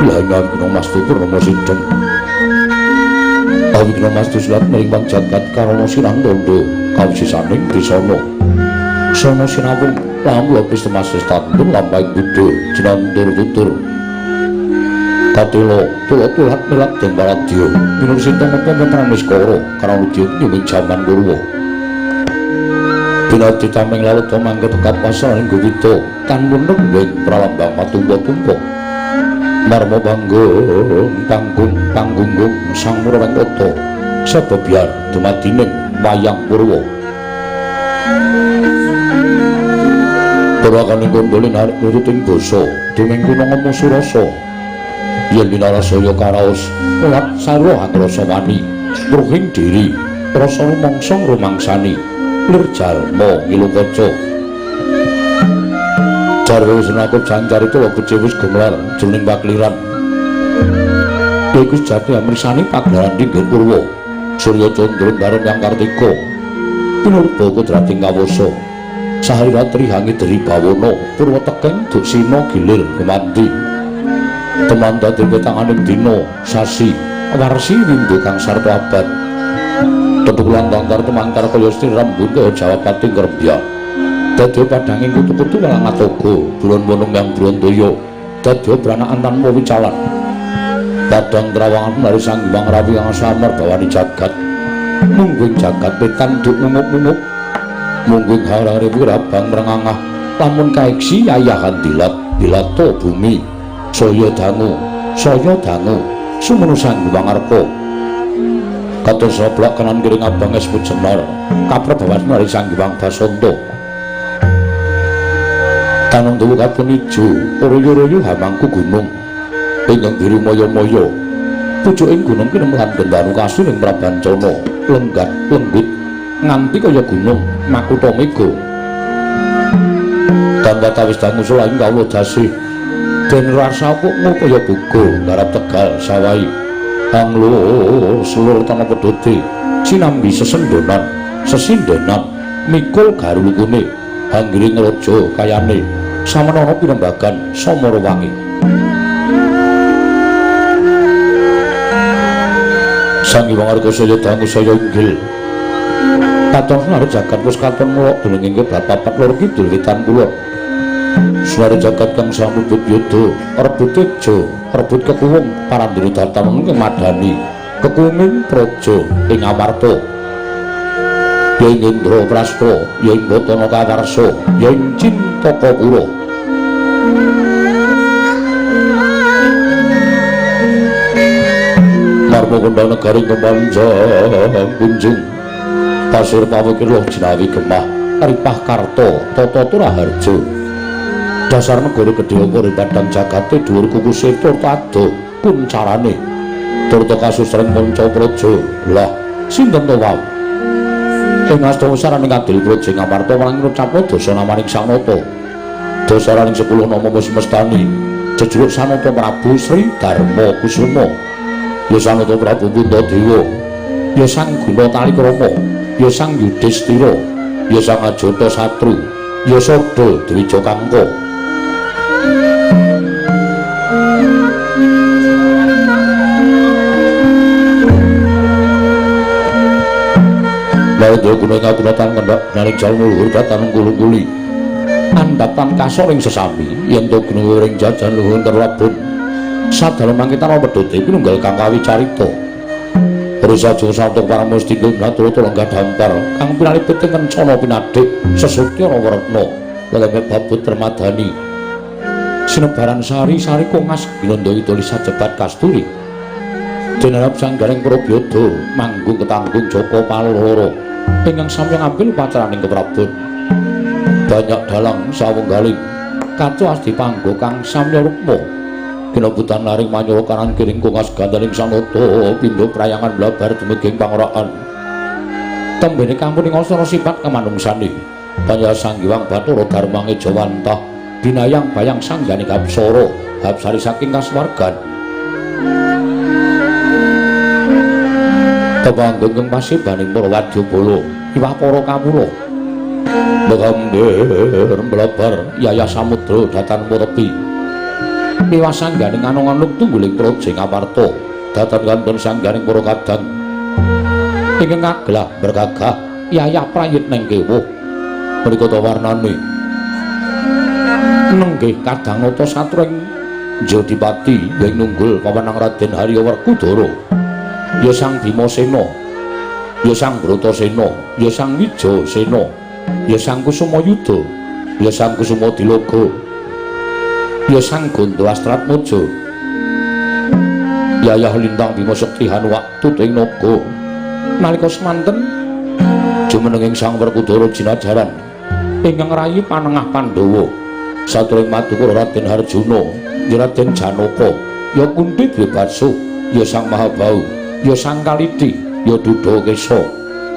Wilayah Gunung Mastu Purnomo Sideng. Awigna Mastu silat maring bang jagat karana sinandanda kawisisaning trisana. Sana sinawung lamun lapis temas tandun lampahing buddha jinandur tutur. Katela tula-tulat milat den paladya pinursita napa perang niskara karana udyog ing jaman Purwa. Binadi tameng laleta mangke tekap pasaraning Gowita tan muneng ing pralambang matumpa-tumpa. Marma panggung panggung panggunggung sang Murwengkata sebebyar dumadining wayang Purwa. Purwakaning kandha linarik nuruting basa dumeng kuna ngemu surasa. Yen winarasaya karaos mulat sarwa angrasa wani ruhing diri rasa rumangsa rumangsani lir jalma ngilu kaca jarwe senaku jancarita becik wis gemelar jroning pakliran iku sejati amrisani pagelaran dinggir purwa surya candra bareng yang kartika pinurba kodrating kawasa sahari ratri hangi deri bawana purwa tekeng duksina gilir gumanti teman dadi petanganing dina sasi warsi windu kang sarta abad tetukulan tangkar tumangkar kaya sri rambut kaya jawapati ngrembyak dadi padhanging kutu-kutu walang atoga buron wonong yang brondaya dadi branakan tanpa wicalan padang trawangan nari sang Hyang Rawi kang samar bawani jagat mungguing jagat wetan duk mungup-mungup mungguing harare wirabang mrengangah lamun kaiksi yayahan dilat dilato bumi saya dangu sumenu sang Hyang Arka kados sablak kanan kiring abang es pujenar kaprebawan nari sang Hyang Basanta tanung tuwu kapun ijo royo-royo hamangku gunung ingkang biru maya-maya pucuking gunung kinemlan gendanu kasuning Prabancana lenggat lenggut nganti kaya gunung makutha mega tanpa tawis dangu sulaing kawula dasih den rasa kok kaya buga garap tegal sawahi anglur selur tanah pedhote sinambi sesendonan sesindenan mikul garulukune hanggiring raja kayane samanana pinembagan samara wangi Sang Hyang Arka saya dangu saya inggil katon senari jagat wis katon mulok dening kiblat papat lor kidul wetan kulon Suara jagat kang samubut yudha rebut teja rebut kekuwung parandene datan ing madani kekuwunging praja ing Amarta ya ing Indraprastha ya ing Batana Kawarsa ya ing Cintakapura Marma kondang negari kepanjang kunjung pasir pawukir loh jinawi gemah ripah karta tata turaharja dasar negara gedhe apa padang jagate dhuwur kukuse turta ado kuncarane turta kasusreng manca praja lah sinten to wau ing asta saraning adil praja Ngamarta marang ngucapna dasa namaning Sanata dasaraning 10 nama semestani jejuluk Sanata Prabu Sri Darma Kusuma ya Sanata Prabu Puntadewa ya Sang Guna Talikrama ya Sang Yudhistira ya Sang Ajata Satru ya Sada Dwija Kangka Lalu guna ngagunatan kendhak naring jalma luhur datan kulung-kuli andhapan kasor ing sesami yen to guna ring jajan luhur terlabun sadalem mangkitan pedhote pinunggal kang kawi carita Risa aja santuk para mustika ngatur lenggah dampar kang pinalipit ing kencana pinadik sesutya werna leleme babut permadani sinebaran sari sari kongas ginanda tulis sajebat kasturi denarap sanggaring Prabyada manggung ketanggung Jaka Paloro ingkang samya ngambil upacaraning keprabon banyak dalang sawenggaling kaca asti panggo kang samya rukma kinabutan laring manyura kanan kiring kongas gandaning sanata pindha prayangan blabar dumeging pangraan tembene kampung ing asana sifat kemanungsane Banya Sang Hyang Bathara Darmange Jawantah binayang bayang sanggane Kapsara hapsari saking kasuwargan tepanggung pasibaning para wadyabala iwah para kawula megamber mlabar yayah samudra datan tepi Miwasangganing anung-anung tungguling praja Ngamarta datan kantun sangganing para kadang ingkang ngaglah bergagah yayah prayitning kewuh menika ta warnane nenggih kadang nata satring Jodipati ing nunggul pawenang Raden Harya Werkudara ya Sang Bimasena ya Sang Bratasena ya Sang Wijayasena ya Sang Kusumayuda ya Sang Kusumadilaga ya Sang Ganda Astratmaja yayah lintang Bima Sekti Hanuwak tuting naga nalika semanten jumenenging Sang Werkudara jinajaran ingkang rayi panengah Pandhawa saturing madukara Raden Harjuna ya Raden Janaka ya Kunti Dwibaso ya Sang Mahabahu ya Sang Kaliti ya Duda Kesa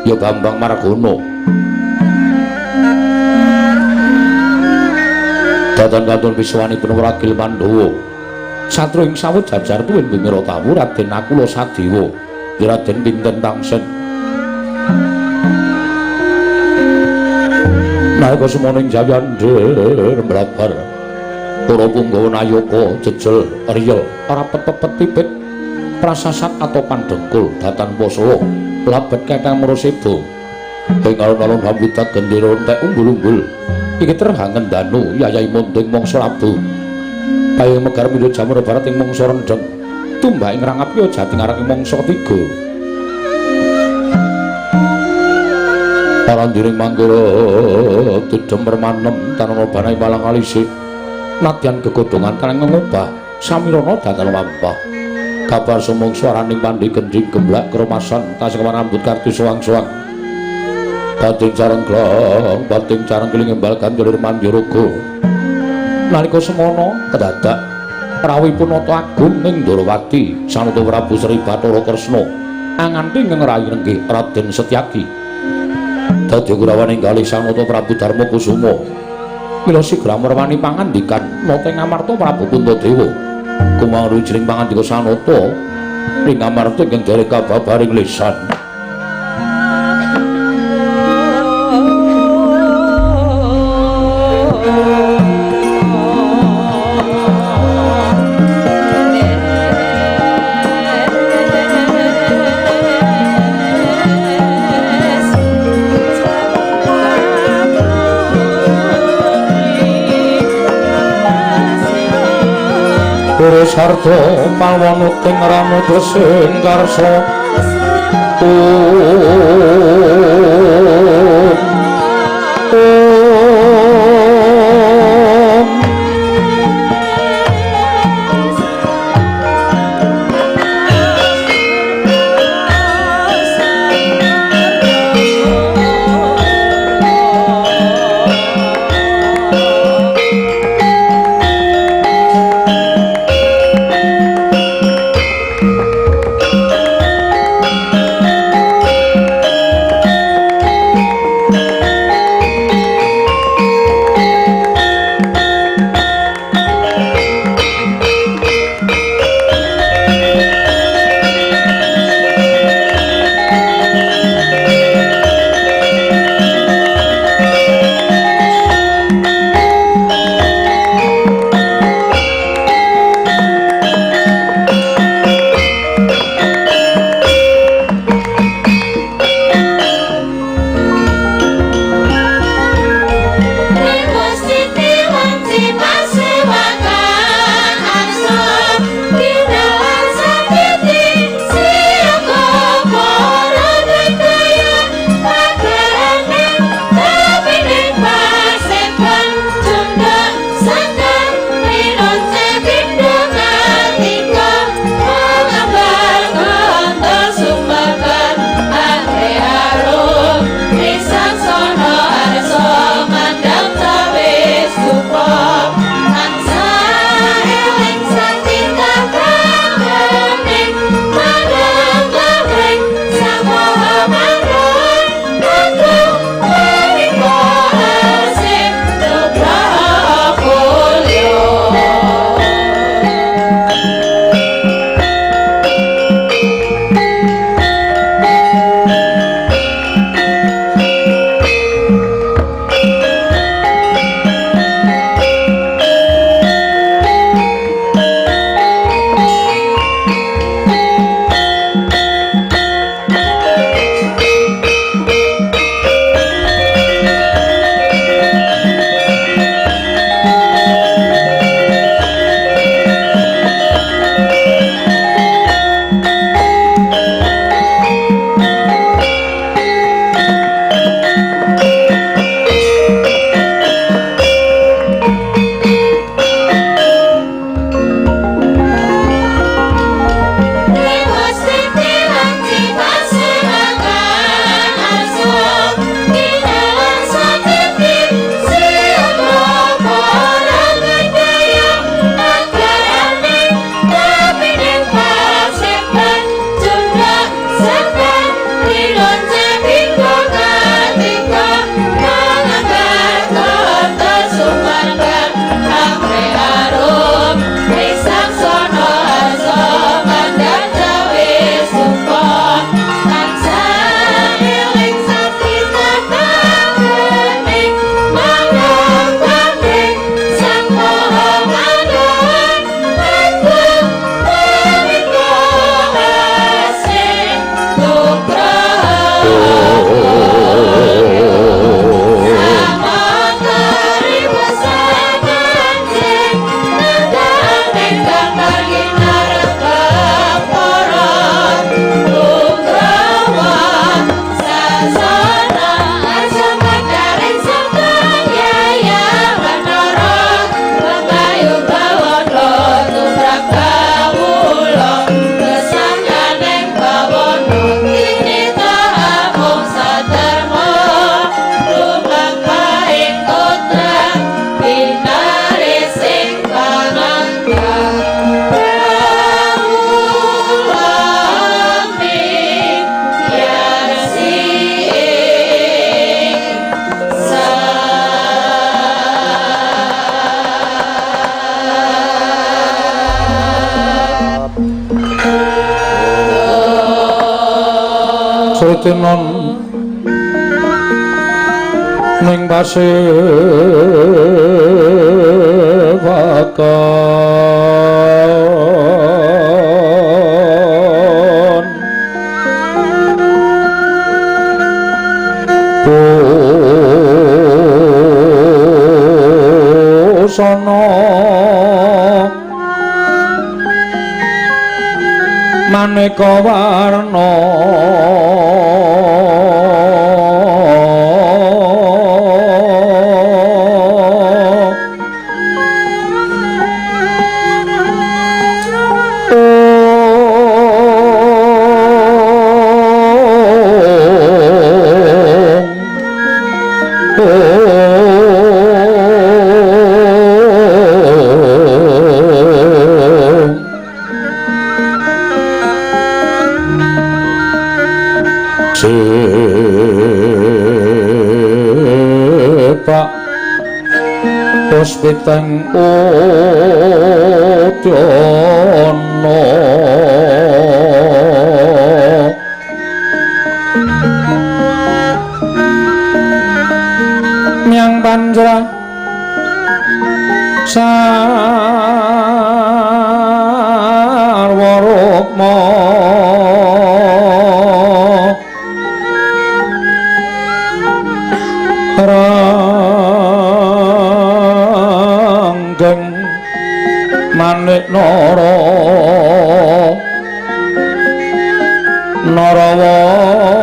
ya Bambang Margana datan kantun pisuwanipun ragil Pandhawa satruing sawut jajar tuwin Bhimratawu Raden Nakula Sadewa ya Raden Pinten Tangsen nalika semono ing jayandher mlabar para punggawa nayaka jejel riyel rapet-pepet pipit prasasat atau pandengkul datan posala labet kekang mroseda ing alun-alun hambutat gendera entek umbul-umbul iki terhangen danu yayahi munding mangsa labu kaya megar mindha jamur barat ing mangsa rendheng tumbak ing rangapya jati ngarep ing mangsa ketiga parandiring manggara tudhem permanem tanana banai malang alise nadyan gegodhongan taneng ngobah samirana datan lampah kabar sumangsa araning pandhe gendhing gemblak kromasan tasih rambut kartu suwang-suwang bating careng glong bating careng keling embal ganjur mandyaraga nalika semono kedadak rawuhipun Nata Agung ing Ndorowati sanata Prabu Sri Bathara Kresna anganti ngrayi nenggih Raden Setyaki dadi Kurawan ing galih sanata Prabu Darma Kusuma mila sigra merwani pangandikan nata ing Amarta Prabu Puntadewa kumangru jring pangandika sanata ing Amarta ingkang derek kababaring lisan. Sarta palwana teng ramuda sing karsa Kelatenon ning pasir bakon busana maneka warna sepak puspiteng udyana miang panjra sarwa rukma ranggeng manik nara narawata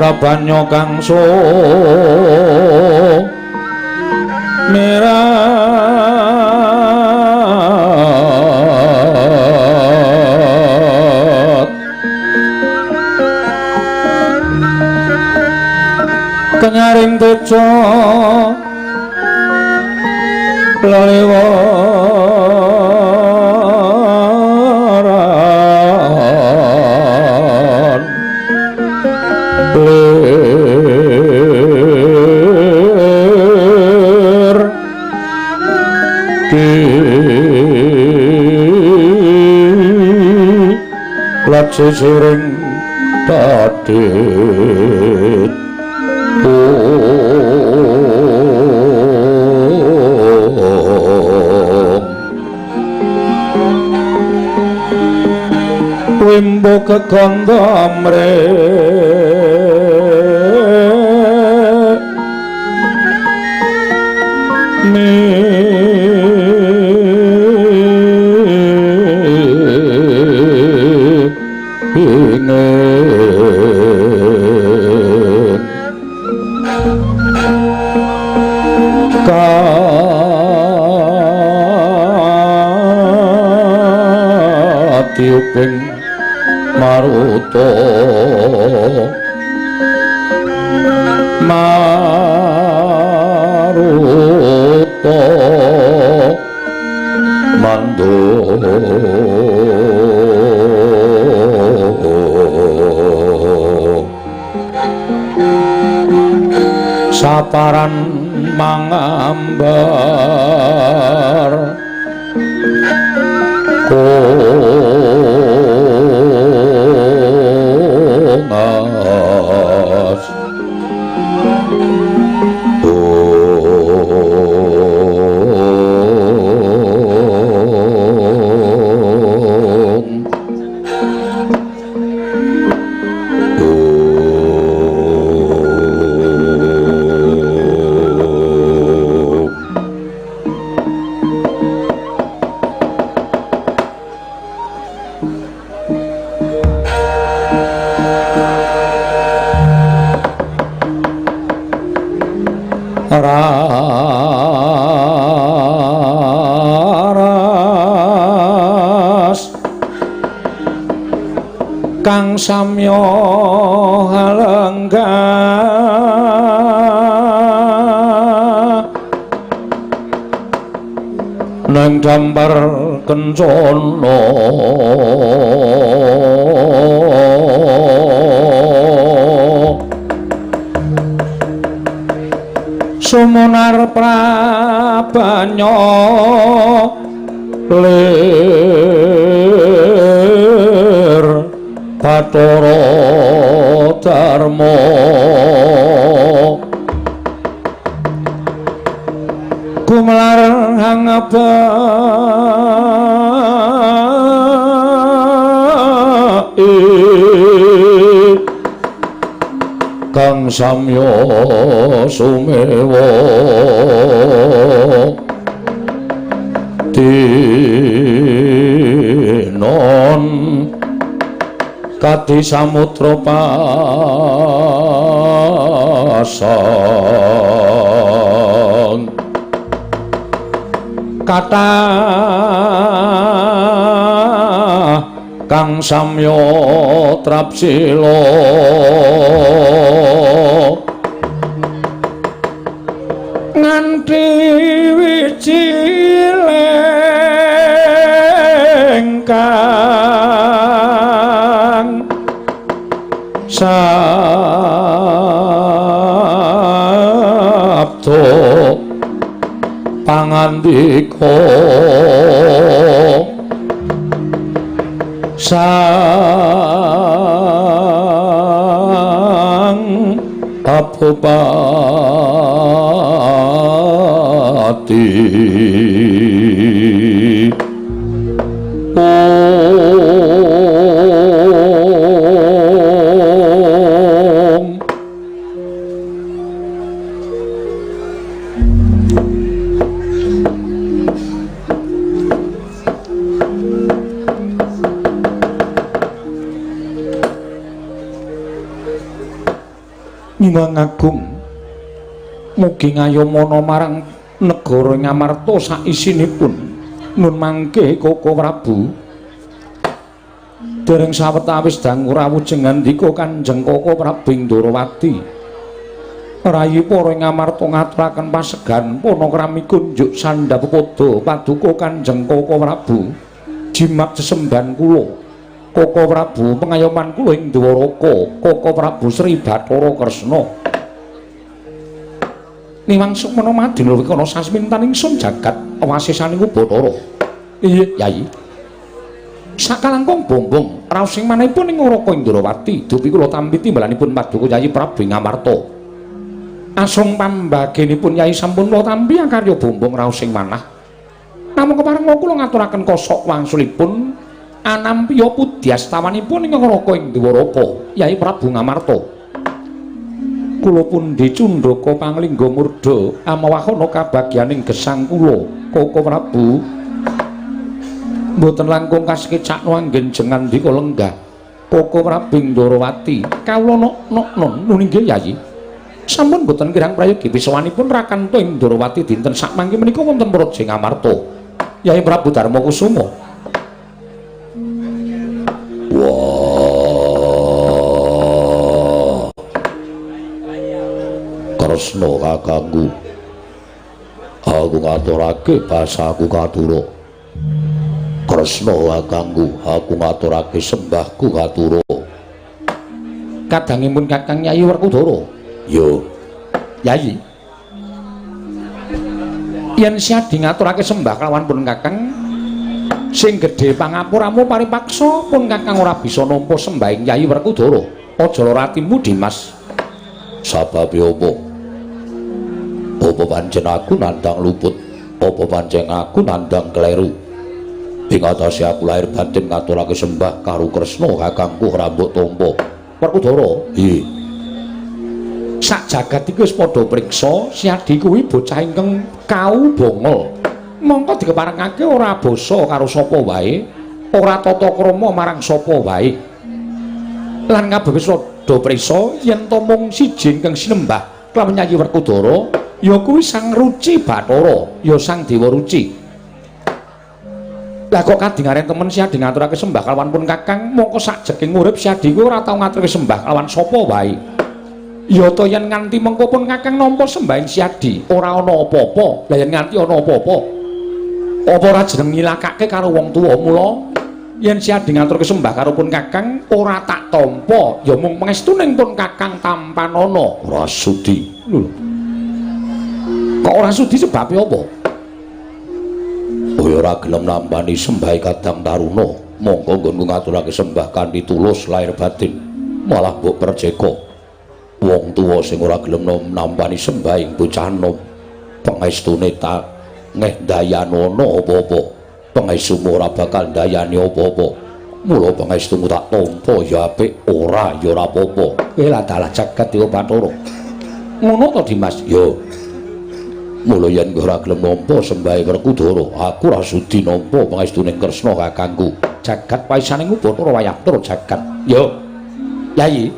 Prabanyo kang so merat kenyaring tejo lelewaran lir ki lacisiring tadit wimbo kekondamre katiuping maruta maruta mandu saparan mangambar kongas raras kang samya halenggah Nang dampar kencana sumunar prabanya lir Bathara Darma gumelar hang kang samya sumewa tinon kadi samudra pasang kathah kang samya trapsila nganti wicileng kang sabda pangandika Sang Abupati. Om. Nyuwun agung mugi ngayomana marang negara Ngamarta saisinipun nun mangke Koko Prabu. Dereng sawetawis dangu rawuh jengandika Kanjeng Koko Prabu ing Ndorowati. Rayi para Ngamarta ngaturaken pasegan panakrami kunjuk sandhap pepada paduka Kanjeng Koko Prabu. Jimat sesembahan kula Koko Prabu pengayoman kula ing Dwaraka, Koko Prabu Sri Bathara Kresna. Niwang sukmana madina wikana sasmintan ingsun jagat wasisaning Bathara. Iya, Yayi. Sakalangkung bombong raos ing manahipun ing Raka Indrawati, dupi kula tampi timbalanipun paduka Yayi Prabu ing Ngamarta. Asung pambagenipun Yayi sampun kula tampi akarya bombong raos ing manah. Namung kepareng kula ngaturaken kosok wangsulipun anampiya pudyastawanipun ing Raka ing Dwaraka, Yayi Prabu Ngamarta. Kula pundi cundhaka panglingga murda amawahana kabagyaning gesang kula, Koko Prabu. Mboten langkung kasekecakno anggen jengandika lenggah. Koko Prabu ing Ndorowati, kawula nok-nok nun inggih Yayi. Sampun mboten kirang prayogi pisawanipun Rakanta ing Ndorowati dinten sakmangke menika wonten Praja Ngamarta. Yayi Prabu Darma Kusuma. Wah, Kresna kakangku, aku ngaturake basaku katura. Kresna kakangku, aku ngaturake sembahku katura. Kadangipun Kakang Yayi Werkudara. Yo, Yayi. Yen siadi ngaturake sembah kelawan pun Kakang, sing gedhe pangapuramu paripaksa pun Kakang ora bisa nampa sembahing Yayi Werkudara. Aja lara atimu, Dimas. Sababe apa? Apa pancen aku nandang luput? Apa pancen aku nandang kleru? Ing atase aku lahir batin ngaturake sembah karo Kresna kakangku ora mbok tampa. Werkudara, nggih. Sak jagat iki wis padha priksa, Siadi kuwi bocah ingkang kau bongol. Mongko dikeparengake ora basa karo sapa wae, ora tata krama marang sapa wae. Lan kabeh wis padha priksa yen ta mung siji ingkang sinembah kelawan Yayi Werkudara, ya kuwi Sang Ruci Bathara, ya Sang Dewa Ruci. Lah kok kadingaren temen Siadi ngaturake sembah kelawan pun Kakang, mongko sakjeking urip Siadi kuwi ora tau ngaturake sembah kelawan sapa wae. Ya ta yen nganti mengko pun Kakang nampa sembahing Siadi, ora ana apa-apa. Lah yen nganti ana apa-apa, Apa ora jeneng nyilakake karo wong tuwa? Mula yen Si Adi ngaturke sembah karo pun Kakang ora tak tampa, ya mung pangestuning pun Kakang tampanana. Ora sudi. Lho. Kok ora sudi sebabe apa? Oh ya ora gelem nampani sembahe Kadang Taruna. Monggo nggonku ngaturake sembah kanthi tulus lahir batin. Malah mbok perceka. Wong tuwa sing ora gelem nampani sembah ing bocah enom, pangestune tak ngeh ndayanono apa-apa. Pangestumu ora bakal ndayani apa-apa. Mula pangestumu tak tampa ya apik, ora ya ora apa-apa. Eh lah dalah jagat dewa Bathara. Ngono to Dimas? Ya. Mula yen ora gelem nampa sembahe Werkudara, aku ora sudi nampa pangestune Kresna kakangku. Jagat paisaning Bathara wayah jagat. Ya. Yayi,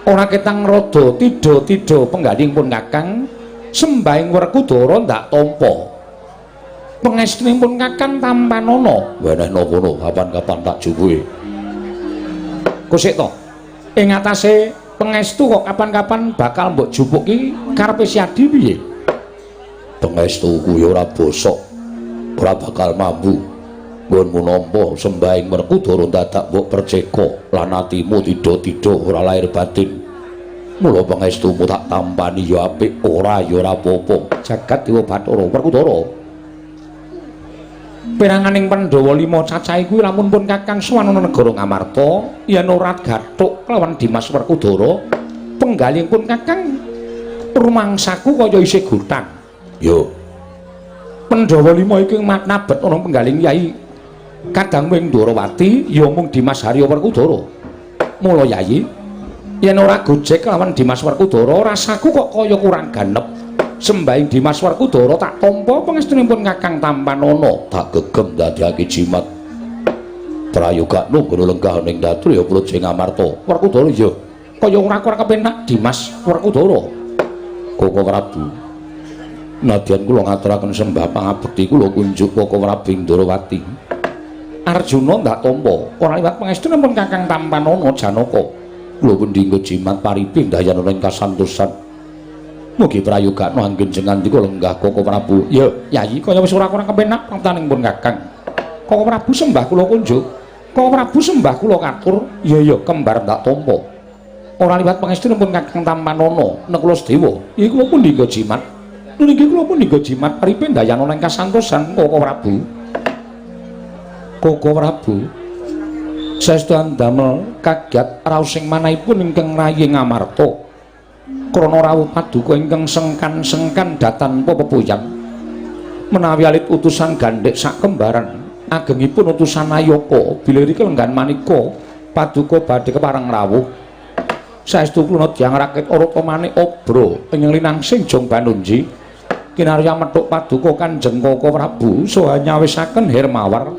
ora ketang rada tidha-tidha penggaling pun Kakang sembahing Werkudara ndak tampa. Pangestunipun Kakang tampanana. Wenehno kono kapan-kapan tak jupuke. Kusik to. Ing atase pangestu kok kapan-kapan bakal mbok jupuk ki karepe Si Adi piye? Pangestuku ya ora bosok, ora bakal mambu. Nggonmu nampa sembahing Werkudara dadak mbok perceka lan atimu tidha-tidha ora lahir batin. Mula pangestumu tak tampani ya apik, ora ya ora apa-apa. Jagat dewa Bathara Werkudara. Peranganing Pandhawa lima cacahe kuwi lamun pun Kakang sowan ana negara Ngamarta, yen ora gathuk kelawan Dimas Werkudara, penggalih pun Kakang rumangsaku kaya isih gutang. Yo. Pandhawa lima iki nabet ana penggaling Yai Kadang wing Ndorowati ya mung Dimas Harya Werkudara. Mula Yayi, yen ora gojek kelawan Dimas Werkudara, rasaku kok kaya kurang ganep. Sembahing Dimas Werkudara tak tampa pangestunipun Kakang tampanana. Tak gegem dadekake jimat. Prayogakno nggono lenggah ning datur ya Praja Ngamarta. Werkudara ya kaya ora kurang kepenak Dimas Werkudara. Koko Prabu, nadyan kula ngaturaken sembah pangabekti kula kunjuk Koko Prabu ing Ndorowati. Arjuna ndak tampa ora liwat pangestunipun Kakang tampanana Janaka. Kula pundi nggo jimat paripi ndayanana ing kasantosan. Mugi prayogakno anggen jengandika lenggah Koko Prabu. Ya, Yayi kaya wis ora kurang kepenak pangtaning pun Kakang. Koko Prabu sembah kula kunjuk. Koko Prabu sembah kula katur. Ya ya kembar ndak tampa. Ora liwat pangestunipun Kakang tampanana Nekula Sedewa. Iki kula pundi nggo jimat. Niki kula pundi nggo jimat paripi ndayanana ing kasantosan Koko Prabu. Koko Prabu saestu andamel kagiat raos ing manahipun ingkang rayi Ngamarta. Krana rawuh paduka ingkang sengkan-sengkan datanpa pepuyan. Menawi alit utusan gandhek sakembaran, agengipun utusan Ayaka bilih riki lenggan manika paduka badhe kepareng rawuh. Saestu kula tiyang rakit ora manik obra ing linangsing Jong Banunji. Kinarya methuk paduka Kanjeng Koko Prabu saha nyawisaken Hermawar.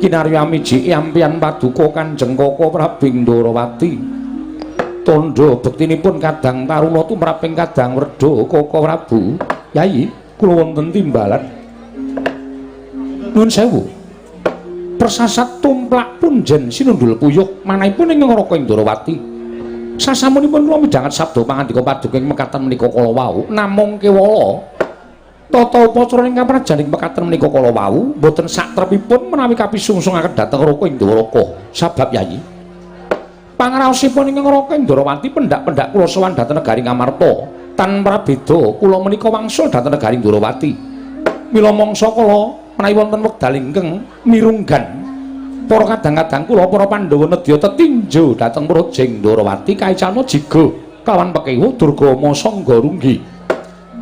Kinarya miji ampian paduka Kanjeng Koko Prabu ing Ndorowati. Tandha bektinipun Kadang Taruna tumraping Kadang Werda Koko Prabu. Yayi, kula wonten timbalan. Nuwun sewu. Persasat tumplak punjen sinundul puyuh manahipun ing Neraka Ndorowati. Sasampunipun kula midhanget sabda pangandika paduka ing mekaten menika kala wau, namung kewala tata upacara ingkang prajan ing mekaten menika kala wau boten satrepipun menawi kapisungsungaken dhateng Raka ing Dwaraka. Sabab Yayi, pangraosipun ing Neraka Ndorowati pendak-pendak kula sowan dhateng negari Ngamarta tanpa beda kula menika wangsul dhateng negari Ndorowati. Mila mangsa kala menawi wonten wekdal ingkang mirunggan para kadang-kadang kula para Pandhawa nedya tetinju dhateng Praja Ndorowati kaicana jiga kawan pekewuh Durgama Sangga Runggi.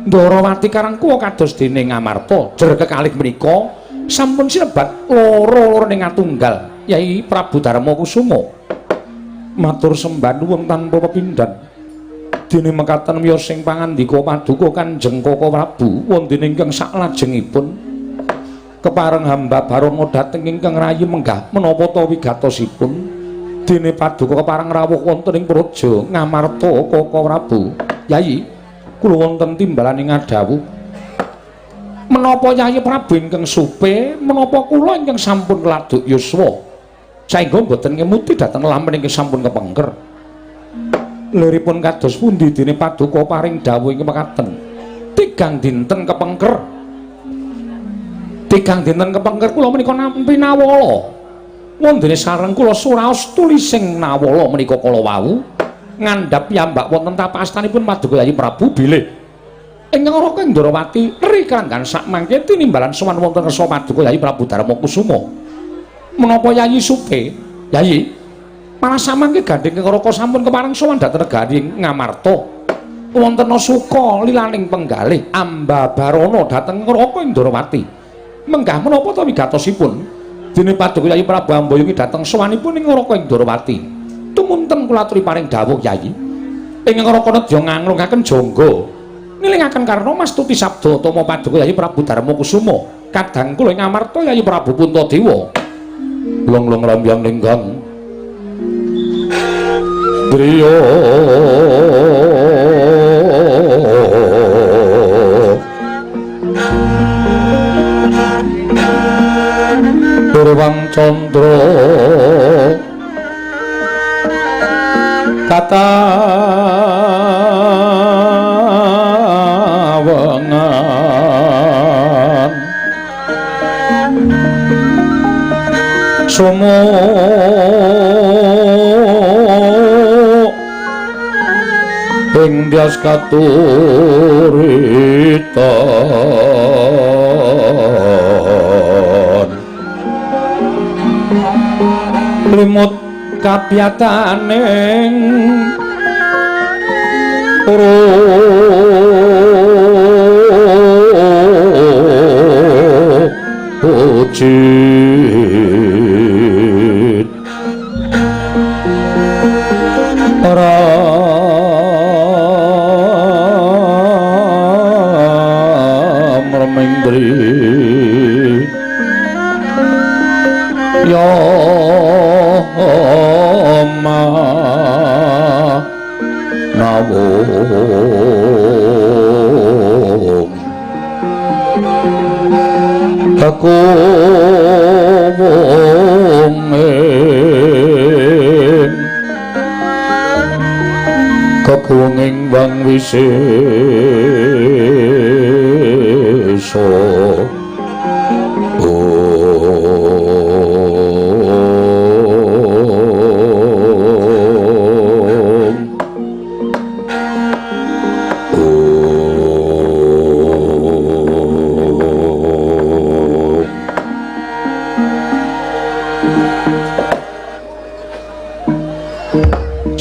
Ndorowati karangkuwa kados dene Ngamarta jer kekalih menika sampun sinebat loro-loro ning atunggal Yai Prabu Darma Kusuma. Matur sembah nuwun tanpa pepindhan. Dene mekaten wiyos sing pangandika paduka Kanjeng Koko Prabu wonten ingkang saklajengipun kepareng hamba Barana dhateng ingkang rayi menggah menapa ta wigatosipun. Dene paduka kepareng rawuh wonten ing Praja Ngamarta Koko Prabu. Yayi, kula wonten timbalan ing ngadhawuh. Menapa Yayi Prabu ingkang supe, menapa kula ingkang sampun laduk yuswa saengga mboten ngemuti dhateng lamen ingkang sampun kepengker. Liripun kados pundi dene paduka paring dawuh ing mekaten? Tigang dinten kepengker. Tigang dinten kepengker kula menika nampi nawala. Wondene sareng kula suraos tulising nawala menika kala wau ngandhap piyambak wonten tapak astanipun Paduka Yayi Prabu bilih ingkang Raka Ndrawati ri kranggan sakmangke tinimbalan sowan wonten ngersa Paduka Yayi Prabu Darmakusuma. Menapa Yayi supe? Yayi, malah samangke gandheng ingkang Raka sampun kepareng sowan dhateng negari Ngamarta. Wonten suka lilaning penggalih Ambabarana dhateng Raka Ndrawati. Menggah menapa ta wigatosipun? Dene Paduka Yayi Prabu amboyungi dhateng sowanipun ing Raka Ndrawati. Tumunten kula aturi paring dawuh Yayi. Ingkang Raka nedya nganglungaken jangga nilingaken karna mastuti sabda tama Paduka Yayi Prabu Darmakusuma. Kadang kula ing Amarta Yayi Prabu Puntadewa. Long-long rambyang ninggang griya Purwang Candra katawengan sumu ing dyas katuritan limut kapyataning ujit ram remindri ya ma nawung aku wong kekuwenging wang wisesa.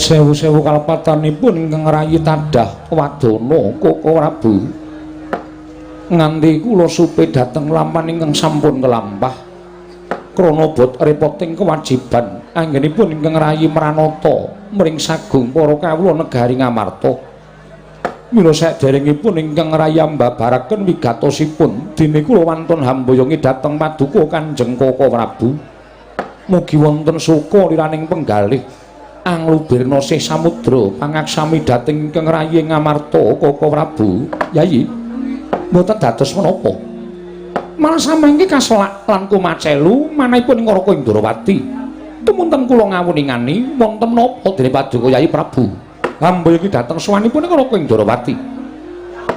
Sewu-sewu kalepatanipun ingkang rayi tadah wadana Koko Prabu nganti kula supe dhateng lampan ingkang sampun kelampah krana bot repoting kewajiban anggenipun ingkang rayi mranata mring sagung para kawula negari Ngamarta. Mila saderengipun ingkang rayi ambabaraken wigatosipun dene kula wantun hamboyongi dhateng paduka Kanjeng Koko Prabu. Mugi wonten suka liraning penggalih anglubirna sih samudra pangaksami dhateng ingkang rayi Ngamarta Koko Prabu. Yayi, mboten dados menapa. Malah samangke kaselak lan kumacelu manahipun ing Raka Ndrawati. Tumunten kula ngawuningani wonten menapa dene Paduka Yayi Prabu hamboyongi dhateng sowanipun ing Raka Ndrawati.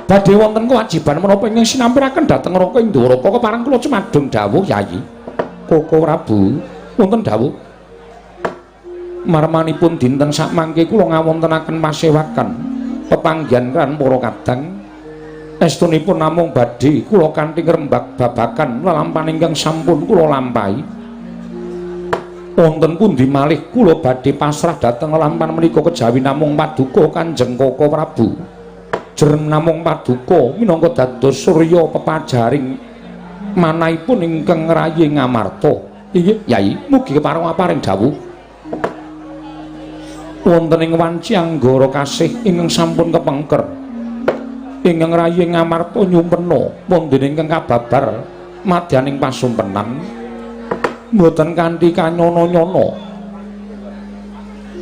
Badhe wonten kewajiban menapa ingkang sinampiraken dhateng Raka Ndrawata kepareng kula cumadung dawuh Yayi. Koko Prabu wonten dawuh. Marmanipun dinten sakmangke kula ngawontenaken pasewakan pepanggihan kan para kadang. Estunipun namung badhe kula kanthi ngrembak babagan lelampahan ingkang sampun kula lampahi. Wonten pundi malih kula badhe pasrah dhateng lelampahan menika kejawi namung paduka Kanjeng Koko Prabu. Jerem namung paduka minangka dados surya pepajaring manahipun ingkang rayi Ngamarta. Inggih Yayi, mugi kepareng paring dawuh. Wonten ing wanci anggara kasih ingkang sampun kepengker ingkang rayi Ngamarta nyumpena wonten ingkang kababar madyaning pasumpenan mboten kanthi kanyono-nyono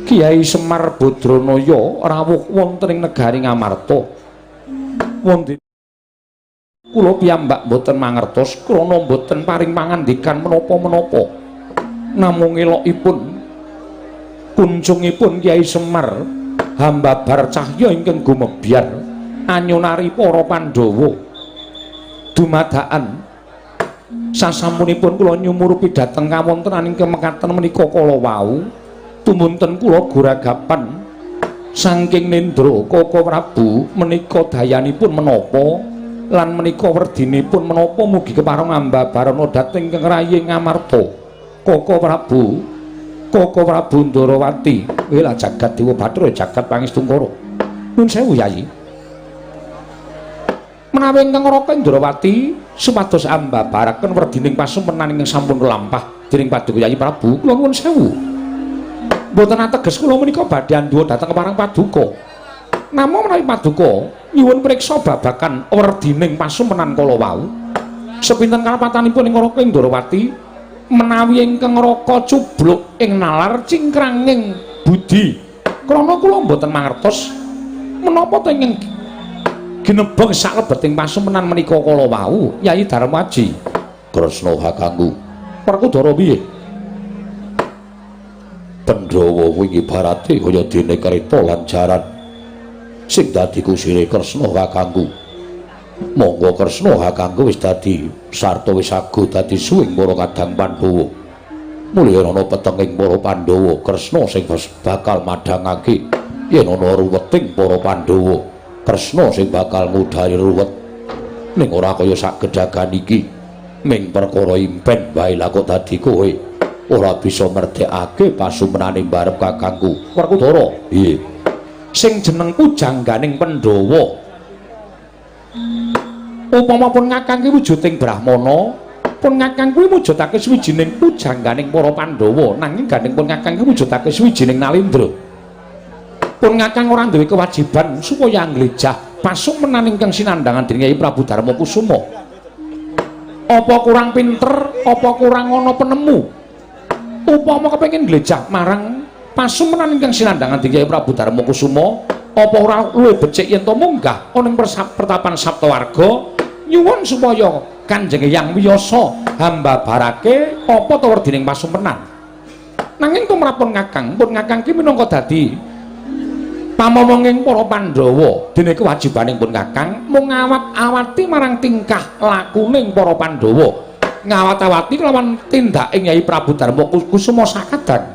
Kiai Semar Badranaya rawuh wonten ing negari Ngamarta. Wonten kula piyambak mboten mangertos krana mboten paring pangandikan menapa-menapa, namung elokipun kuncungipun Kiai Semar hambabar cahya ingkang gumebyar anyunari para Pandhawa dumadakan Sasampunipun kula nyumurupi dhateng kawontenaning kemekaten menika kala wau, tumunten kula guragapan saking nendra Koko Prabu menika dayanipun menapa lan menika werdinipun menapa mugi kepareng ambabarana dhateng ingkang rayi Ngamarta. Koko Prabu, Koko Prabu Ndarawati, wela jagat Dewa Bathara jagat Pangestungkara. Nuwun sewu Yayi. Menawi ingkang Raka Indrawati supados ambabaraken werdining pasumenan ingkang sampun kelampah dening Paduka Yayi Prabu, kula nuwun sewu. Mboten ateges kula menika badhe andhuwa dhateng kepareng Paduka. Namung menawi Paduka nyuwun priksa babagan werdining pasumenan kala wau, sepinten kalepatanipun ing Raka Indrawati menawi ingkang Raka cubluk ing nalar cingkranging budi. Krana kula mboten mangertos menapa to ingkang ginebeng saklebeting pasumenan menika kala wau, Yayi Darmaji. Kresna kakangku. Werkudara piye? Pandhawa kuwi ibarate kaya dene kereta lan jaran sing dadi kusire Kresna kakangku. Monggo Kresna kakangku wis dadi sarta wis aguh dadi suwing para kadang Pandhawa. Mulya ana petenging para Pandhawa, Kresna sing bakal madhangake yen ana ruweting para Pandhawa. Kresna sing bakal ngudari ruwet. Ning ora kaya sak gedhagan iki, ming perkara impen wae lah kok dadi kowe ora bisa merdekake pasumenane mbarep kakangku. Werkudara, piye? Sing jeneng pujangganing Pandhawa upama pun ngakang ki wujuding brahmana, pun ngakang kuwi mujudake suwijining pujangganing para Pandhawa, nanging gandeng pun ngakang ki mujudake suwijining Nalendra. Pun ngakang ora duwe kewajiban supaya anglejah pasumenan ingkang sinandhangan dening Kyai Prabu Darma Kusuma. Apa kurang pinter, apa kurang ana penemu? Upama kepengin nglejah marang pasumenan ingkang sinandhangan dening Kyai Prabu Darma Kusuma, apa ora luwih becik yen to munggah ana ing pertapan Saptawarga nyuwun supaya Kanjeng Hyang Wiyasa hambabarake apa to werdining pasumenan. Nanging tumrap pun ngakang ki minangka dadi pamomonging para Pandhawa, dene kewajibaning pun kakang mung ngawat-awati marang tingkah lakuning para Pandhawa, ngawat-awati kelawan tindaking Kyai Prabu Darma Kusuma sakadang.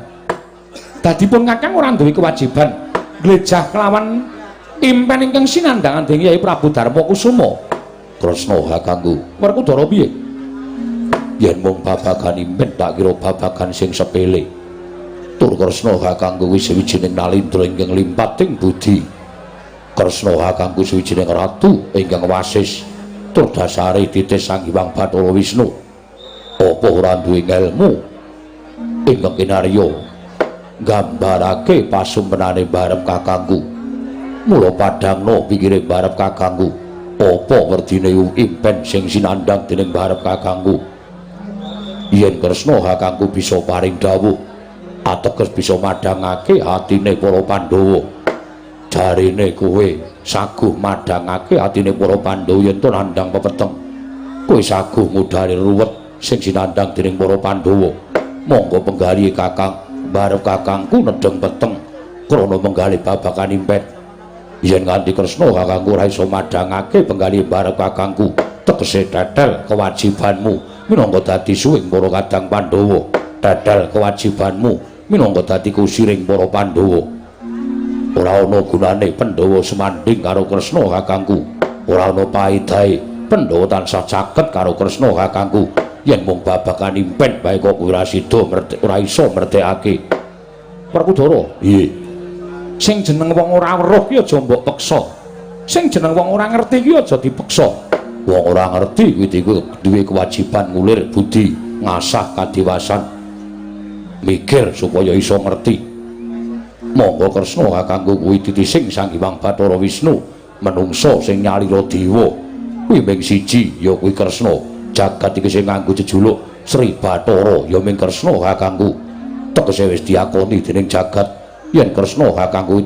Dadi pun kakang ora duwe kewajiban nglejah kelawan impen ingkang sinandhangan dening Kyai Prabu Darma Kusuma. Kresna kakangku. Werkudara piye? Yen mung babagan impen tak kira babagan sing sepele. Tur Kresna kakangku wis sawijining nalindra ingkang limpating budi. Kresna kakangku sawijining ratu ingkang wasis tur dasare titis Sang Hyang Bathara Wisnu. Apa ora duwe ngelmu ingkang kinarya nggambarake pasumenane barep kakangku. Mula padhangna pikire barep kakangku. Apa werdine impen sing sinandhang dening barep kakangku? Yen Kresna kakangku bisa paring dawuh, ateges bisa madhangake atine para Pandhawa. Jarene kowe saguh madhangake atine para Pandhawa yen to nandhang pepeteng. Kowe saguh ngudari ruwet sing sinandhang dening para Pandhawa. Monggo penggalih kakang barep kakangku nedheng peteng krana menggalih babagan impen. Yen nganti Kresna kakangku ora iso madhangake penggalih barep kakangku, tegese tetel kewajibanmu minangka dadi suwing para kadang Pandhawa. Tetel kewajibanmu minangka dadi kusiring para Pandhawa. Ora ana gunane Pandhawa semanding karo Kresna kakangku. Ora ana paedahe Pandhawa tansah caket karo Kresna kakangku. Yen mung babagan impen bae kok ora sida ora iso merdekake. Werkudara, piye? Sing jeneng wong ora weruh ki aja mbok peksa. Sing jeneng wong ora ngerti ki aja dipeksa. Wong ora ngerti kuwi duwe kewajiban ngulir budi, ngasah kadiwasan, mikir supaya iso ngerti. Monggo Kresna kakangku kuwi titising Sang Hyang Bathara Wisnu, menungsa sing nyalira dewa. Kuwi ming siji ya kuwi Kresna. Jagat iki sing nganggo jejuluk Sri Bathara ya ming Kresna kakangku. Tegese wis diakoni dening jagat yen Kresna kakangku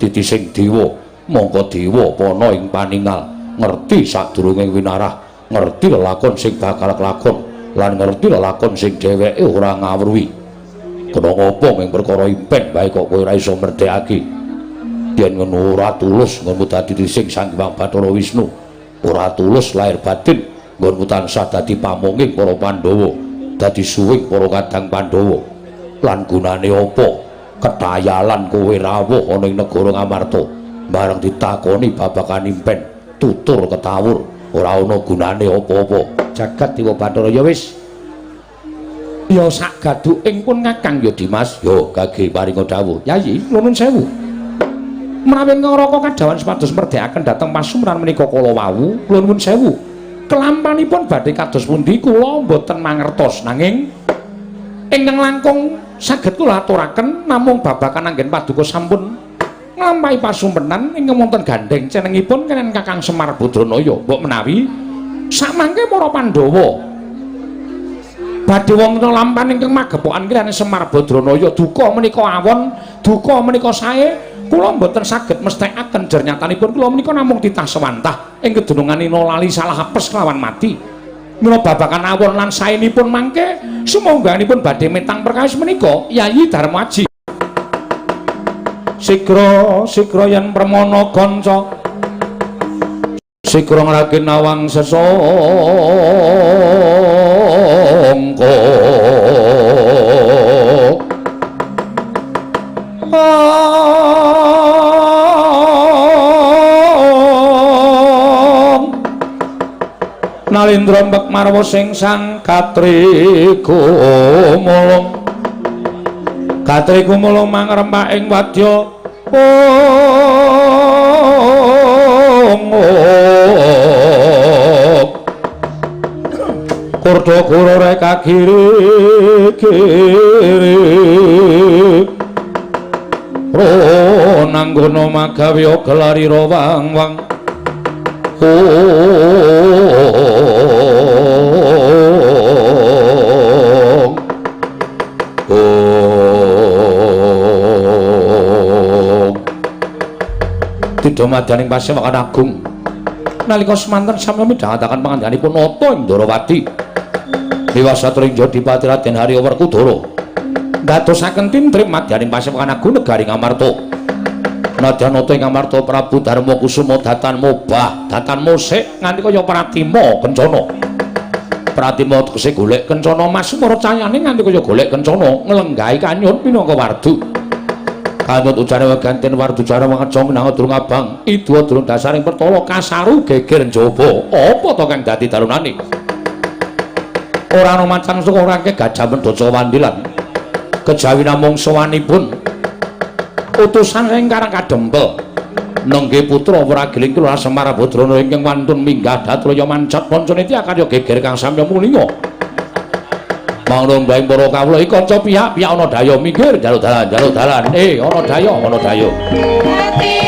titising dewa. Mongko dewa pana ing paningal, ngerti sadurunge winarah, ngerti lelakon sing bakal kelakon lan ngerti lelakon sing dheweke ora ngawruhi. Kena ngopo ming perkara impen bae kok kowe ora iso merdekake? Yen ngono ora tulus ngono dadi titising Sang Hyang Bathara Wisnu, ora tulus lahir batin Nggonmu tansah dadi pamonging para Pandhawa, dadi suwing para kadang Pandhawa. Lan gunane apa ketayalan kowe rawuh ana ing negara Ngamarta? Bareng ditakoni babagan impen, tutur ketawur, ora ana gunane apa-apa. Jagat Dewa Bathara ya wis. Ya sak gaduking pun Kakang ya Dimas. Yo gage paringa dawuh. Yayi, nuwun sewu. Menawi ngraka kadhawan supados merdekaken dhateng pasumran menika kala wau, kula nuwun sewu. Kelampanipun badhe kados pundi kula mboten mangertos, nanging ingkang langkung saged kula aturaken namung babagan anggen paduka sampun nglampahi pasumpenan ingkang wonten gandheng cenengipun kaliyan Kakang Semar Badranaya. Mbok menawi samangke para Pandhawa badhe wonten lampahan ingkang magepokan kaliyan Semar Badranaya, duka menika awon, duka menika sae, kula mboten saged mesthekaken jer nyatanipun kula menika namung titah sewantah ing kedunungan ina lali salah apes kelawan mati. Mila babagan awon lan saenipun mangke sumangganipun badhe metang perkawis menika Yayi Darmaji. Sigra sigra yen permana kanca, sigra ngragin nawang sesangka. Nalindra mbek marwa sing sang katri gumulung, katri gumulung mangrempak ing wadya kurda guru reka kiri kiri ronanggono magawe gelari rawang wang. Tidha madyaning pasewakan agung nalika semanten sami midhangetaken pangandikanipun Nata ing Ndorowati Dewasa Tringja Dipati Raden Harya Werkudara ndadosaken tintrim madyaning pasewakan agung negari Ngamarta. Nadyan Nata ing Ngamarta Prabu Darma Kusuma datan mobah datan musik nganti kaya Pratima kencana. Pratima tegese golek kencana mas para cayane nganti kaya golek kencana nglenggahi kanyun minangka wardu. Kanut ujane weganten wardu jara wangeca minangka durung abang idu durung dasaring pertala kasaru geger njaba. Apa to kang dadi darunane? Ora ana macan suka ora akeh gajah mendaca wandilan. Kejawi namung sowanipun utusan sing karang kadempel nengge putra Wragiling Kelurahan Semar Badrana ingkang wantun minggah datraya mancat pancaniti akarya geger kang samya mulinga. Mangrung baing para kawula iki kanca pihak-pihak ana daya minggir njaluk dalan njaluk dalan. Ana daya ana daya. Bye.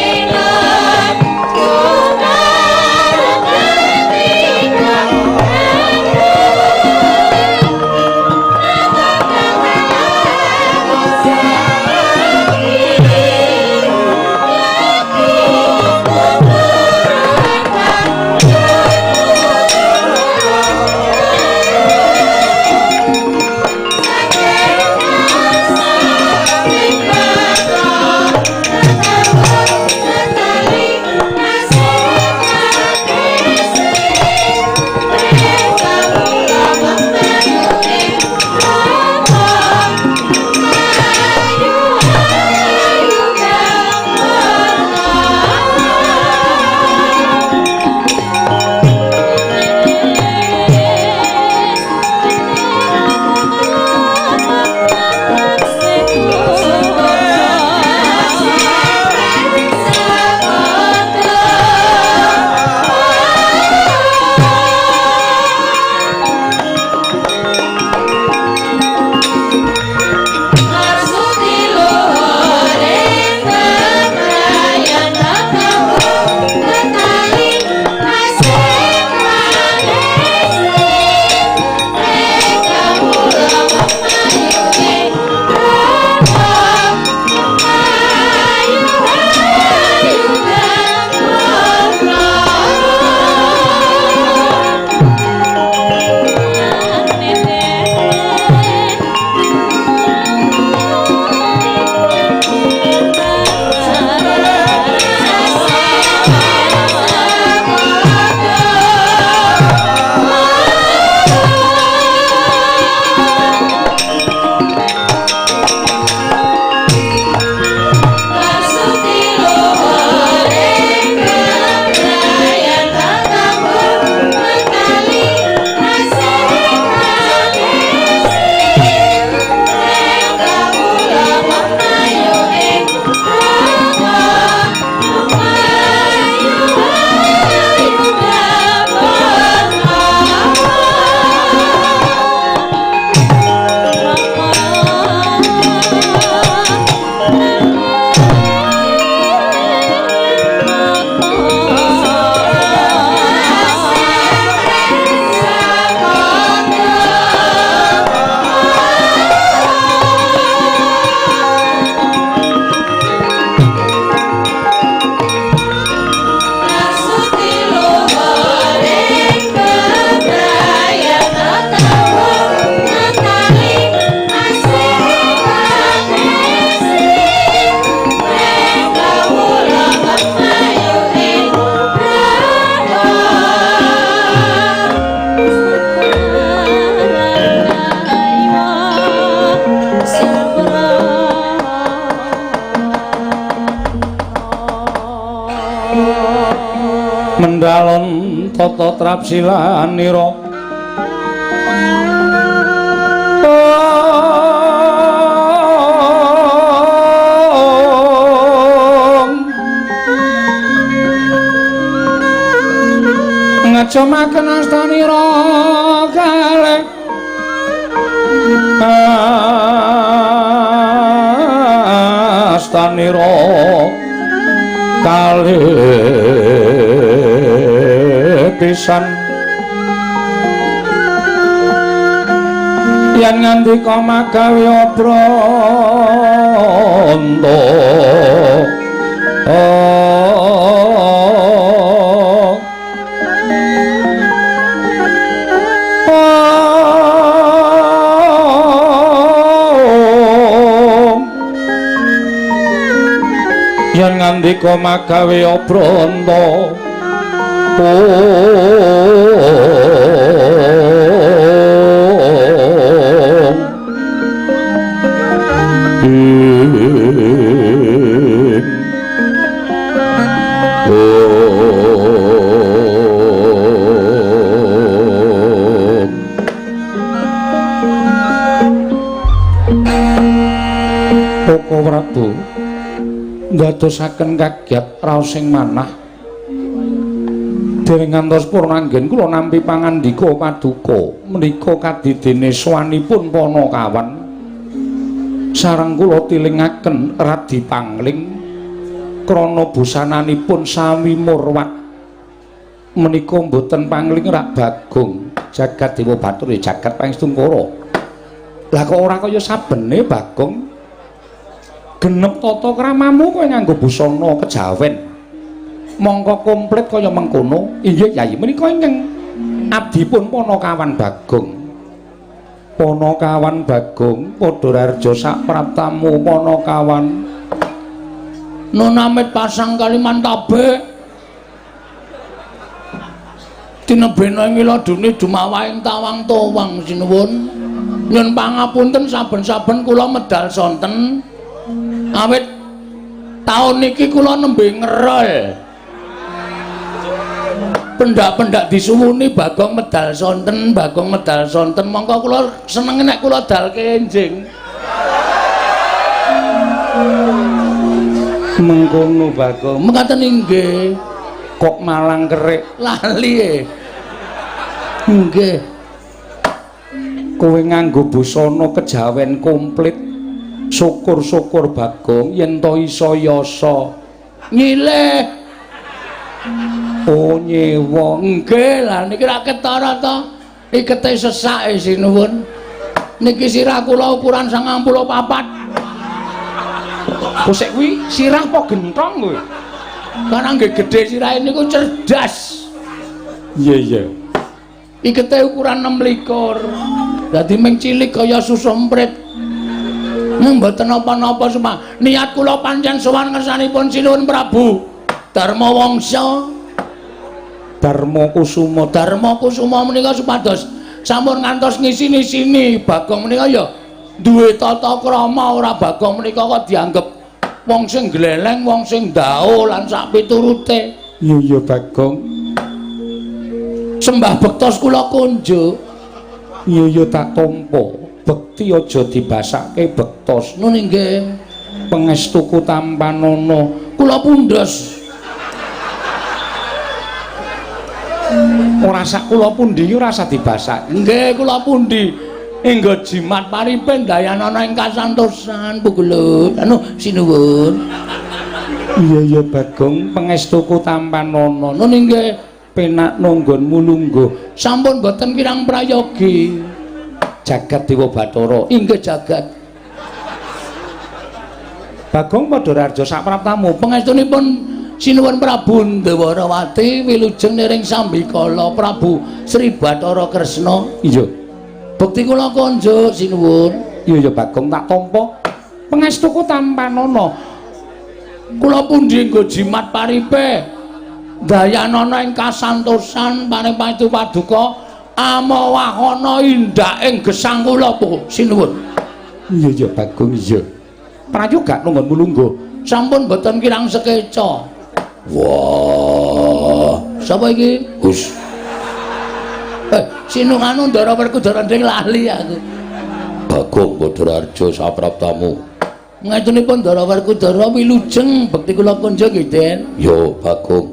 Andalon tata trapsilanira. Ngejemaken astanira kalih astanira kalih pisan yen ngandika magawe obranta. Yen ngandika magawe obranta Koko Prabu ndadosaken kagiat raos sing manah dereng ngantos purnanggen kula nampi pangandika paduka menika kadidene sowanipun Panakawan sareng kula tilingaken Radi Pangling krana busananipun sami murwat menika mboten Pangling rak Bagong jagat Dewa Bathara jagat Pangestungkara. Lah kok ora kaya sabene Bagong genep tata kramamu kowe nganggo busana kejawen mongko komplit kaya mengkono. Inggih Yai, menika ingkang abdipun Panakawan Bagong. Panakawan Bagong padha rarja sak praptamu Panakawan. Nunamit pasang Kalimantabe tinebena ing iladune dumawahing tawang towang sinuwun. Nyun pangapunten saben-saben kula medal sonten awit taun niki kula nembe ngerol. Pendak-pendak disuwuni Bagong medal sonten, Bagong medal sonten, mongko kula seneng nek kula dalke enjing. Mengkono Bagong. Mekaten inggih. Kok malang kerik lali e. Nggih. Kowe nganggo busana kejawen komplit. Syukur-syukur Bagong yen to iso yasa nyileh. Oh nyewa. Nggih, lah niki ra ketara to. Ikete sesake sinuwun. Niki sirah kula ukuran 94. Kosek kuwi sirah apa gentong kowe? Karena nggih gedhe sirahe niku cerdas. Iya iya. Ikete ukuran 26. Dadi ming cilik kaya susu emprit. Mboten napa-napa suma. Niat kula pancen sowan ngersanipun Sinuwun Prabu Darma Wangsa. Darma Kusuma. Darma Kusuma menika supados sampun ngantos ngisini-sini Bagong menika ya duwe tata krama, ora Bagong menika kok dianggep wong sing gleleng, wong sing ndao lan sak piturute. Iya iya Bagong. Sembah bektos kula kunjuk. Iya iya tak tampa. Bekti aja dibasake bektos. Nun inggih. Pangestuku tampanana kula pundhes. Ora sak kula pundi ora usah dibasak. Nggih kula pundi. Enggo jimat paripe ndayanana ing kasantosan pugelut. Anu sinuwun. Iya iya Bagong, pangestuku tampanana. Nun inggih. Penak nanggonmu lungguh. Sampun boten kirang prayogi. Jagat Dewa Bathara. Inggih jagat. Bagong padha rarja sak praptamu. Pangestunipun Sinuwun Prabu Ndwarawati wilujeng niring sambikala Prabu Sri Bathara Kresna. Iya. Bekti kula konjuk sinuwun. Iya iya Bagong tak tampa. Pangestuku tampanana. Kula pundi nggo jimat paripe dayanana ing kasantosan paring pangestu paduka amawahana indak ing gesang kula sinuwun. Iya iya Bagong iya. Prayoga nunggonmu lungguh. Sampun boten kirang sekeca. Wah, Sapa iki? Gus. Sinunganu Ndara Werkudara nding lali aku. Bagong Badararjo sapraptamu. Ngetunipun Ndara Werkudara wilujeng bekti kula kunjuk nggih, Den. Yo, Bagong.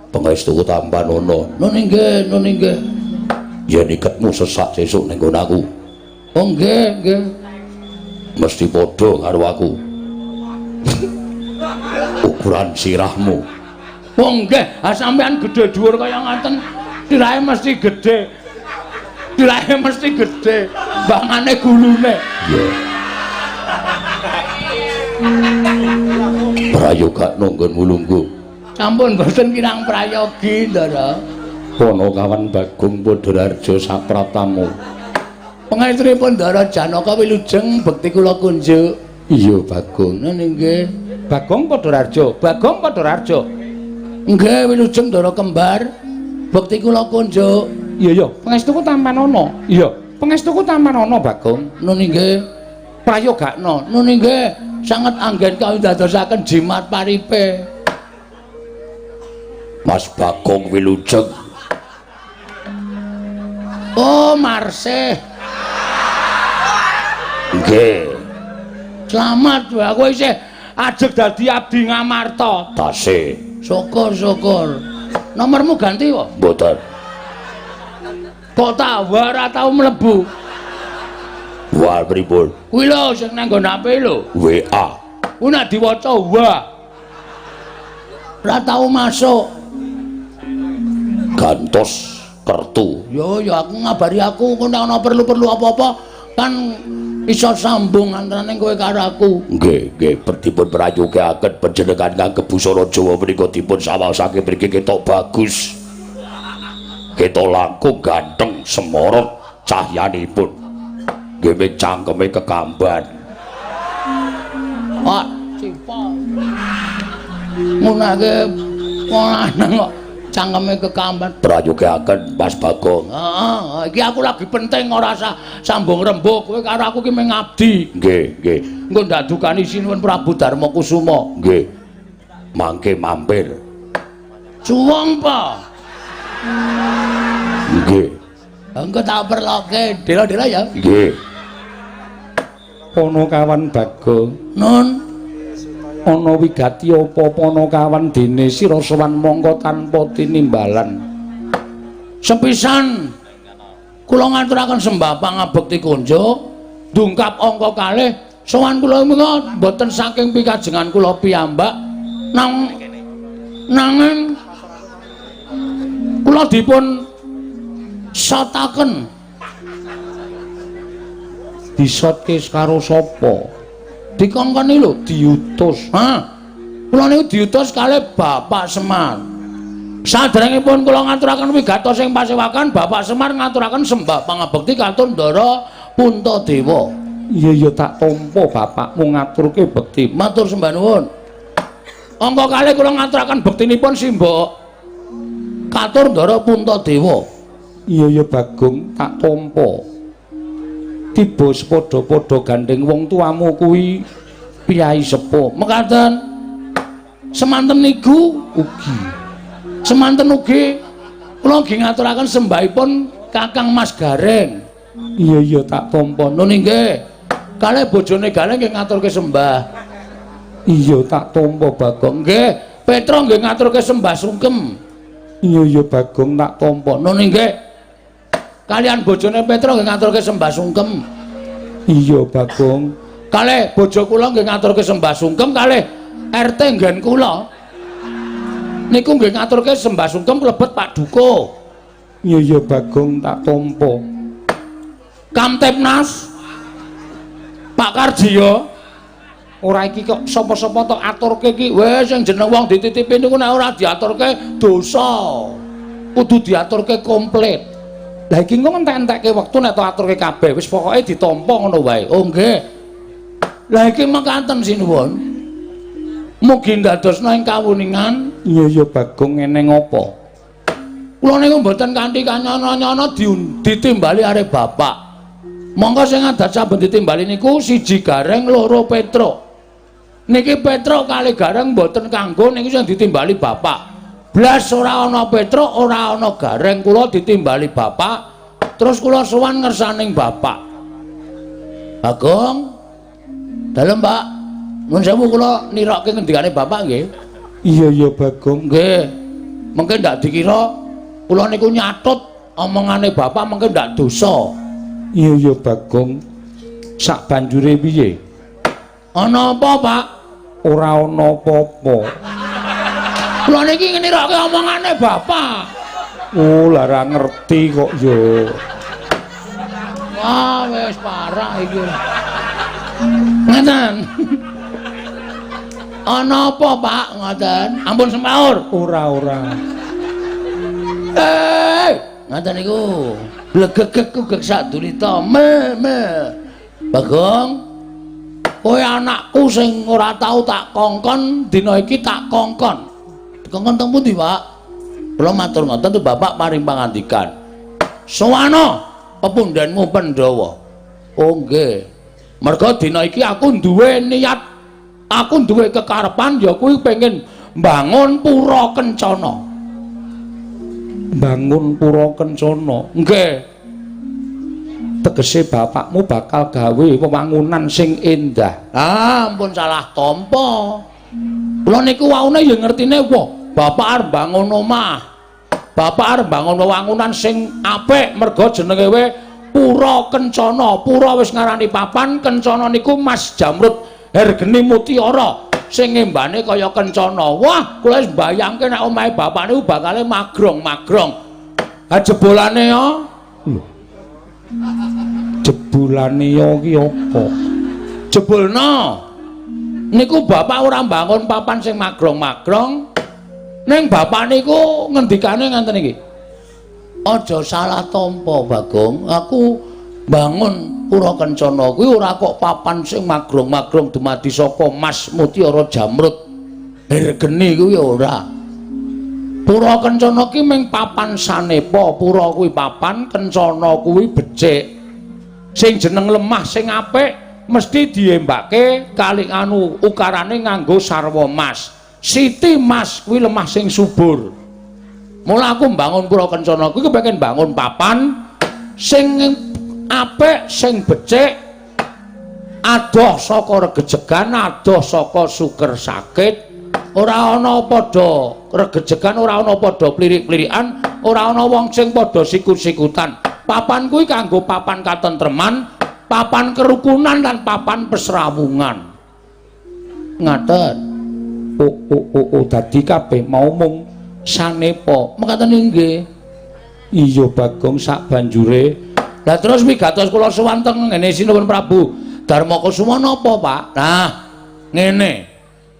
Pangestuku tampanono. Nun inggih, nun inggih. Yen iketmu sesak sesuk ning nggon aku. Oh nggih, nggih. Mesti padha karo aku. Ukuran sirahmu. Oh nggih, ha sampean gedhe dhuwur kaya ngaten, sirahe mesti gedhe. Sirahe mesti gedhe, bangane gulune. Iya. Prayogakno nggonmu lungguh. Sampun boten kirang prayogi, Ndara. Panakawan Bagong Badararjo sapraptamu. Pangestunipun Ndara Janaka wilujeng bekti kula kunjuk. Iya, Bagong. Nun inggih. Bagong Badararjo, Bagong Badararjo. Nggih, wilujeng Ndara kembar. Bekti kula kunjuk. Iya, iya, pangestuku tampanono. Iya, pangestuku tampanono, Bagong. Nun inggih. Prayogakno. Nun inggih, sanget anggen kawindadosaken jimat paripe. Mas Bagong wilujeng. Oh, Marsih. Nggih. Slamet wae aku isih ajeg dadi abdi Ngamarta. Tasih. Syukur, syukur. Nomormu ganti wae? Mboten. Kok tawa ora tau mlebu? Wah, pripun? Kuwi lho sing nang nggon HP lho. WA. Kuwi nek diwaca wa. Ora tau masuk. Gantos kertu. Yo yo aku ngabari aku engko nek ana perlu-perlu apa-apa kan iso sambung antarane kowe karo aku. Nggih, nggih, dipun prayogaken panjenengan kang busana Jawa menika dipun sawasake mriki ketok bagus. Ketok langkung ganteng semorot cahyanipun. Nggih ming cangkeme kekamban. Ah, cipa. Ngunake wong lanang kok cangkeme kekamban. Prayogaken Mas Bagong. Heeh, iki aku lagi penting ora usah sambung rembug, kowe karo aku ki mung ngabdi. Nggih, nggih. Engko ndadukani Sinuwun Prabu Darma Kusuma. Nggih. Mangke mampir. Suwung pa. Nggih. Engko tak perloke dela-dela ya. Nggih. Panakawan Bagong. Nun. Ana wigati apa panakawan dene sira sowan mongko tanpa tinimbalan. Sepisan kula ngaturaken sembah pangabekti kunjuk dungkap angka kalih sowan kula menika mboten saking pikajengan kula piyambak nang nanging kula dipun sotaken. Disotke karo sapa? Dikongkoni lho diutus. Ha. Kula niku diutus kalih Bapak Semar. Saderengipun kula ngaturaken wigatos ing pasewakan, Bapak Semar ngaturaken sembah pangabekti katur Ndara Puntadewa. Iya iya tak tampa bapakmu ngaturke bekti. Matur sembah nuwun. Angka kalih kula ngaturaken bektinipun simbok katur Ndara Puntadewa. Iya iya Bagong tak tampa. Tiba sepadha-padha gandeng wong tuamu kuwi piyai sepuh. Mekaten semanten niku ugi. Semanten ugi kula nggih ngaturaken sembahipun Kakang Mas Gareng. Iya iya tak tampa. Nun inggih. Kalih bojone Gareng nggih ngaturke sembah. Iya tak tampa Bagong. Nggih, Petro nggih ngaturke sembah sungkem. Iya iya Bagong tak tampa. Nun inggih. Kalian bojone Petro nggih ngaturke sembah sungkem. Iya Bagong. Kalih bojo kula nggih ngaturke sembah sungkem kalih RT nggen kula. Niku nggih ngaturke sembah sungkem klebet Pak Duko. Iya iya Bagong tak tampa. Kamtipnas Pak Karjiyo. Ora iki kok sapa-sapa tok aturke iki. Wis sing jeneng wong dititipi niku nek ora diaturke dosa. Kudu diaturke komplit. Lah iki engko entek-entekke wektu nek tok aturke kabeh wis pokoke ditampa ngono wae. Oh nggih. Lah iki mekaten sinuwun. Mugi ndadosna ing kawuningan. Iya iya Bagong ngene ngopo? Kula niku mboten kanthi kanyana-nyana ditimbali arep bapak. Monggo sing adat saben ditimbali niku siji Gareng, loro Petruk. Niki Petruk kali Gareng mboten kanggo niku sing ditimbali bapak. Blas ora ana Petruk, ora ana Gareng, kula ditimbali bapak, terus kula sowan ngersaning bapak. Bagong. Dalem, Pak. Nuwun sewu kula nirokke ngendikane bapak nggih. Iya iya Bagong. Nggih. Mengke ndak dikira kula niku nyatut omongane bapak mengke ndak dosa. Iya iya Bagong. Sak banjure piye? Ana apa, Pak? Ora ana apa-apa. Kula niki nirokke omongane bapak. Oh, lah ora ngerti kok ya. Wah, wis parah iki. Ngoten. Ana apa, Pak? Ngoten. Ampun semaur. Ora ora. Ngoten niku. Blegegeg kugeg sadulita. Me me. Bagong, kowe anakku sing ora tau tak kongkon, dina iki tak kongkon. Dikongkon teng pundi, Pak? Kula matur ngoten tu bapak paring pangandikan. Sowana pepundhenmu Pandhawa. Oh nggih. Merga dina iki aku duwe niat, aku duwe kekarepan ya kuwi pengen mbangun pura kencana. Bangun pura kencana. Nggih. Tegese bapakmu bakal gawe wewangunan sing endah. Ah, ampun salah tampa. Kula niku waune ya ngertine wah, bapak arep bangun omah. Bapak arep bangun wewangunan sing apik merga jenenge we Pura Kencana. Pura wis ngarani papan, kencana niku Mas Jamrud Hergeni Mutiara sing ngembane kaya kencana. Wah, kula wis mbayangke nek omahe bapak niku bakale magrong-magrong. Ha jebolane ya. Lho. Jebolane ya ki apa? Jebolno. Niku bapak ora mbangun papan sing magrong-magrong. Ning bapak niku ngendikane ngaten iki. Aja salah tampa, Bagong. Aku bangun Pura Kencana kuwi ora kok papan sing magrong-magrong dumadi saka mas mutiara jamrud hergeni kuwi ora. Pura Kencana ki ming papan sanepa, pura kuwi papan, kencana kuwi becik. Sing jeneng lemah sing apik mesti diembake kali anu ukarane nganggo sarwa mas. Siti mas kuwi lemah sing subur. Mula aku mbangun Pura Kencana kuwi kepengin bangun papan sing apik, sing becik, adoh saka regejegan, adoh saka suker sakit, ora ana padha regejegan, ora ana padha plirik-plirikan, ora ana wong sing padha sikut-sikutan. Papan kuwi kanggo papan katentreman, papan kerukunan lan papan pesrawungan. Ngaten. Oh oh oh oh dadi kabeh mau mung sanepa. Mekaten inggih. Iya Bagong sak banjure. Lah terus wigatos kula sowan teng ngene Sinuwun Prabu Darma Kusuma napa, Pak? Nah, ngene.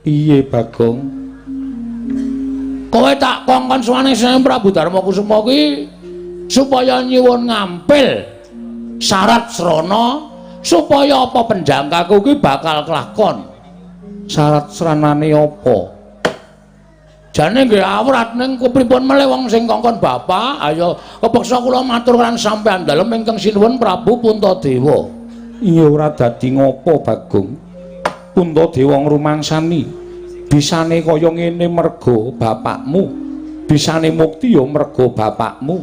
Piye Bagong? Kowe tak kongkon sowan Sinuwun Prabu Darma Kusuma kuwi supaya nyuwun ngampil syarat srana supaya apa penjangkaku kuwi bakal kelakon. Syarat sranane apa? Jane nggih awrat ning kepripun melih wong sing kongkon bapak, ayo kepeksa kula matur lan sampeyan dalem ingkang sinuwun Prabu Puntadewa. Iya ora dadi ngopo Bagong. Puntadewa ngrumangsani bisane kaya ngene merga bapakmu, bisane mukti ya merga bapakmu.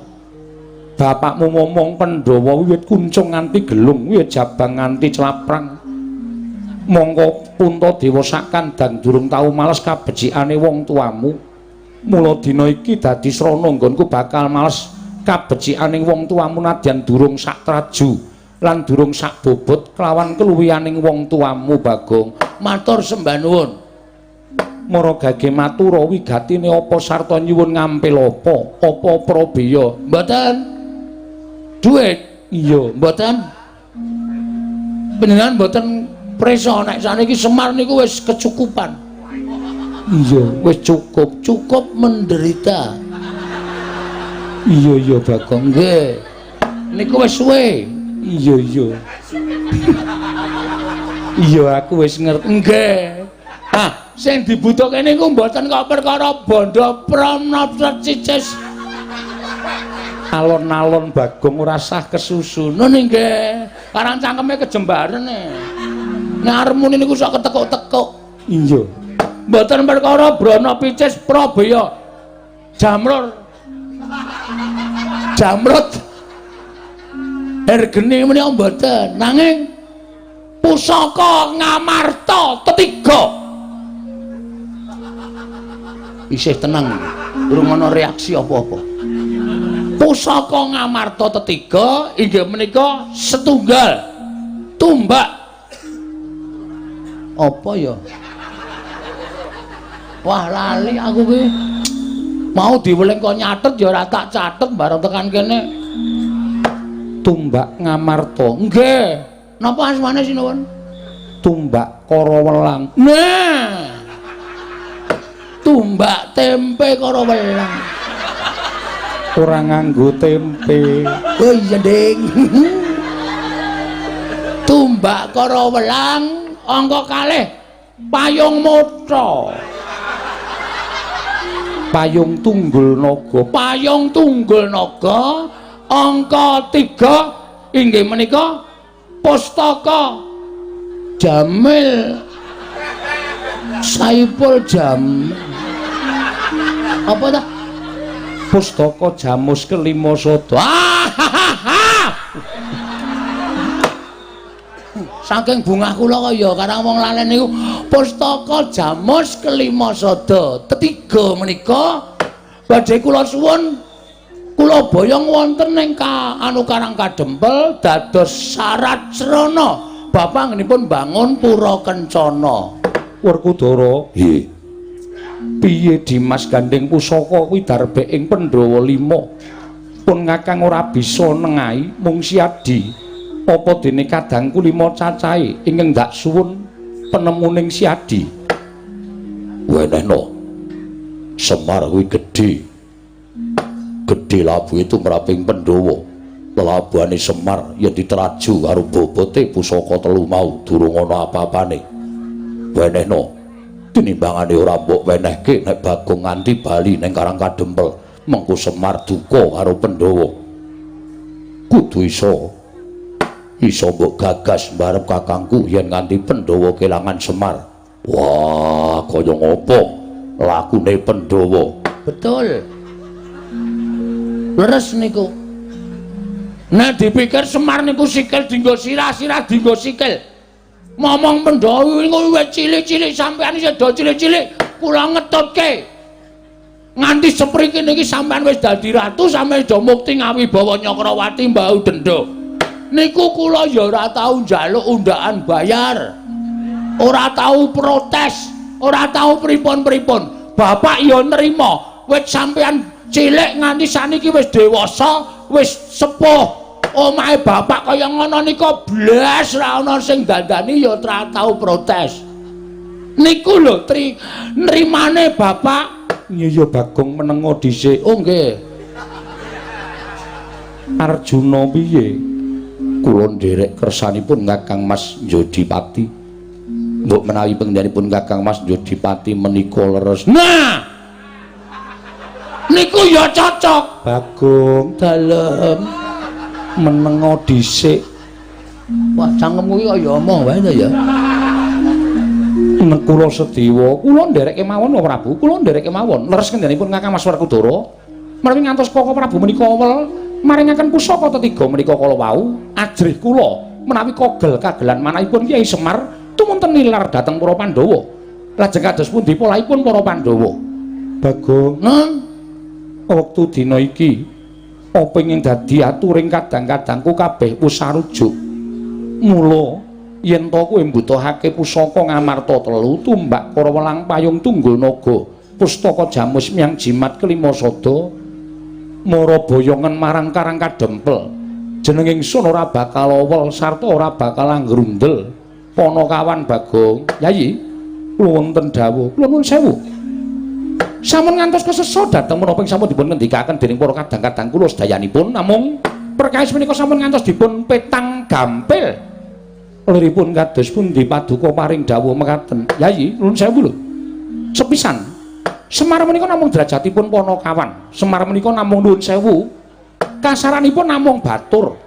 Bapakmu momong Pandhawa wiwit kuncung nganti gelung, wiwit jabang nganti claprang. Mongko Puntadewa sakandang durung tau males kabecikane wong tuamu. Mula dina iki dadi srana nggonku bakal males kabecikaning wong tuamu nadyan durung sak traju lan durung sak bobot kelawan keluwihaning wong tuamu Bagong. Matur sembah nuwun. Mara gage matura wigatine apa sarta nyuwun ngampil apa? Apa prabeya? Mboten. Duit? Iya, mboten. Panjenengan mboten prisa nek saniki Semar niku wis kecukupan. Iya, wis cukup, cukup menderita. Iya iya Bagong. Nggih. Niku wis suwe. Iya iya. Iya aku wis ngerti. Nggih. Ah, sing dibutuhke niku mboten kok perkara bondo pramnapa cicis. Alon-alon Bagong ora sah kesusu. Nun nggih. Karang cangkeme kejembaren e. Nek arep muni niku sok ketekuk-tekuk. Iya. Mboten perkara brana picis prabeya. Jamrur. Jamrut. Ergene menika mboten, nanging pusaka Ngamarta tetiga. Isih tenang, durung ana reaksi apa-apa. Pusaka Ngamarta tetiga inggih menika setunggal tumbak. Apa ya? Wah lali aku ki. Mau diweling kok nyatet ya ora tak catet bareng tekan kene. Tumbak Ngamarta. Nggih. Napa asmane sinuwun? Tumbak Karawelang. Nah. Tumbak tempe Karawelang. Ora nganggo tempe. Oh iya, Ding. Tumbak Karawelang angka kalih payung motha. Payung tunggul naga. Payung tunggul naga angka 3 inggih menika pustaka Jamil Saipul Jam. Apa ta? Pustaka Jamus kelima sada. Saking bungah kula kaya karang wong lalen niku pustaka Jamus kelima sada. Tetiga menika badhe kula suwun kula boyong wonten ing anu Karang Kadempel dados syarat srana bapak anggenipun bangun pura kencana. Werkudara, nggih. Piye Dimas gandeng pusaka kuwi darbek ing Pandhawa 5. Pun ngakang ora bisa nengahi mung Siadi. Apa dene kadangku 5 cacahe ingkang ndak suwun penemuning Siadi. Wenehno. Semar kuwi gedhe. Gedhe labuhe tumraping Pandhawa. Lelabuhane Semar yen diteraju karo bobote pusaka telu mau durung ana apa-apane. Wenehno. Tinimbangane ora mbok wenehke nek Bagong nganti bali ning Karang Kadempel, mengko Semar duka karo Pandhawa. Kudu iso iso mbok gagas mbarep kakangku yen nganti Pandhawa kelangan Semar. Wah, kaya ngopo lakune Pandhawa? Betul. Leres niku. Nek dipikir Semar niku sikil dinggo sirah, sirah dinggo sikil. Momong Pandhawa niku wis cilik-cilik sampean isih do cilik-cilik, kula ngetutke. Nganti sepriki niki sampean wis dadi ratu, sampean do mukti ngawibawa Nyakrawati mbau denda. Niku kula ya ora tau njaluk undaan bayar. Ora tau protes, ora tau pripun-pripun. Bapak ya nrima, wis sampean cilik nganti saniki wis dewasa, wis sepuh. Omahe bapak kaya ngono nika blas ra ana sing dandani ya ora tau protes. Niku lho tri nrimane bapak. Iya ya Bagong menengo dhisik. Oh nggih. Arjuna piye? Kula nderek kersanipun Kakang Mas Jodipati. Mbok menawi pengendhanipun Kakang Mas Jodipati menika leres. Nah. Niku ya cocok. Bagong dalem menengo dhisik. Wah, cangkem kuwi kaya omong wae ta ya. Nek kula sediwa, kula nderek kemawon Prabu, kula nderek kemawon. Leres kendhanipun Kakang Mas Werkudara. Menawi ngantos Koko Prabu menika wel maringaken pusaka tetiga menika kala wau, ajrih kula menawi kogel kagelan manahipun Kyai Semar tumunten nilar dhateng para Pandhawa. Lajeng kados pundi polahipun para Pandhawa? Bagong, neng wektu dina iki apa ingin dadi aturing kadang-kadangku kabeh wis sarujuk. Mula yen to kowe mbutuhake pusaka Ngamarta telu, tumbak Karawelang payung tunggul naga, pustaka Jamus miang jimat kelima sada, mara boyongan marang Karang Kadempel. Jeneng ingsun ora bakal owel sarta ora bakal anggrundel. Panakawan Bagong, Yayi, kula wonten dawuh, kula nuwun sewu. Sampun ngantos kesesa dhateng menapa ing sampun dipun ngendikaken dening para kadang-kadang kula sedayanipun, namung perkawis menika sampun ngantos dipun petang gampil. Liripun kados pundi paduka paring dawuh mekaten. Yayi, nuwun sewu lho. Sepisan Semar menika namung derajatipun panakawan. Semar menika namung nuwun sewu. Kasaranipun namung batur.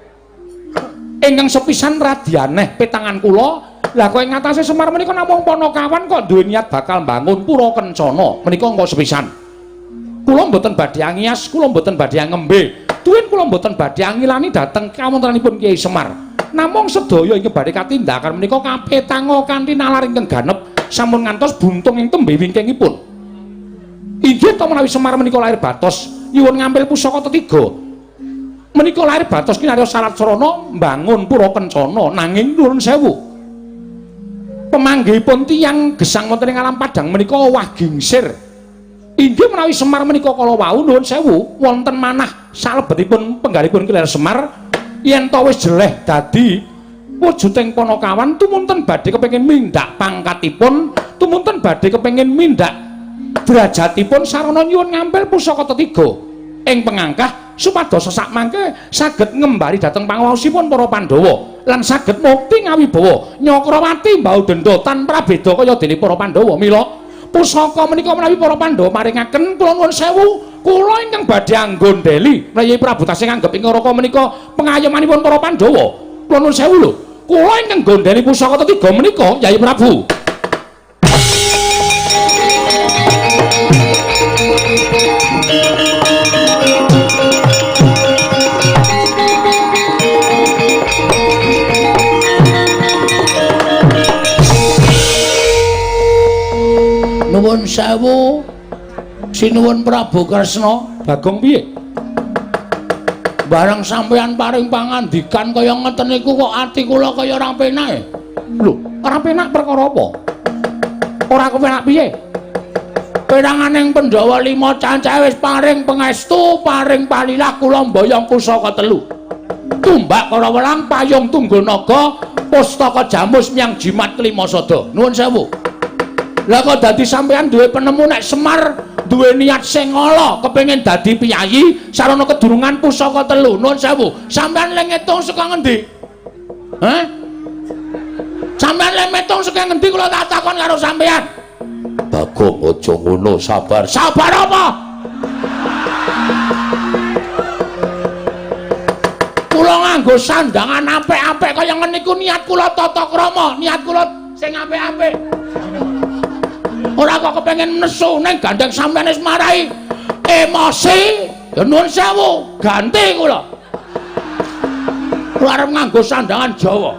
Ingkang sepisan radi aneh petangan kula. Lah kok ing ngatasé Semar menika namung panakawan kok duwe niat bakal mbangun pura kencana. Menika engko sepisan. Kula mboten badhe angiyas, kula mboten badhe ngembe. Tuwin kula mboten badhe angilani dhateng kawontenanipun Kyai Semar. Namung sedaya ingkang badhe katindakan menika kapetanga kanthi nalar ingkang ganep sampun ngantos buntung ing tembe wingkingipun. Inggih to menawi Semar menika lahir batos nyuwun ngampil pusaka tetiga. Menika lahir batos kinarya sarat sarana mbangun pura kencana nanging nuwun sewu. Pemanggihipun tiyang gesang wonten ing alam padang menika owah gingsir. Inggih menawi Semar menika kala wau nuwun sewu wonten manah salebetipun penggalipun Ki Semar yen to wis jeleh dadi wujuding panakawan tumunten badhe kepengin mindhak pangkatipun, tumunten badhe kepengin mindhak derajatipun sarana nyuwun ngampil pusaka tetiga ing pengangkah supados sak mangke saged ngembari dhateng panguwasipun para Pandhawa lan saged mukti ngawibawa Nyakrawati mbau denda tanpa beda kaya dene para Pandhawa. Mila pusaka menika menawi para Pandhawa maringaken kula nuwun sewu, kula ingkang badhe anggondheli menawi Prabu tasih nganggep ing neraka menika pengayomanipun para Pandhawa. Kula nuwun sewu lho, kula ingkang gondheli pusaka tetiga menika Yai Prabu. Nuwun sewu sinuwun Prabu Kresna. Bagong piye? Bareng sampeyan paring pangandikan kaya ngeten niku kok ati kula kaya ora penak. Lho, ora penak perkara apa? Ora kepenak piye? Peranganing Pandhawa 5 cancahe wis paring pangestu, paring palilah kula mboyong pusaka telu. Tumbak Karawelang, payung tunggul naga, pustaka jamus miang jimat kelima sada. Nuwun sewu. Lah kok dadi sampeyan duwe penemu nek Semar duwe niat sing ala kepengin dadi piyayi sarana kedurungan pusaka telu. Nuwun sewu. Sampeyan le ngitung saka ngendi? Hah? Sampeyan le ngitung saka ngendi kula tak takon karo sampeyan. Bagong aja ngono, sabar. Sabar apa? Kula nganggo sandangan apik-apik kaya ngene iku niat kula tata krama, niat kula sing apik-apik. Ora kok kepengin nesu ning gandeng sampeyan wis marai emosi. Ya nuwun sewu, ganti kula. Kula arep nganggo sandangan Jawa.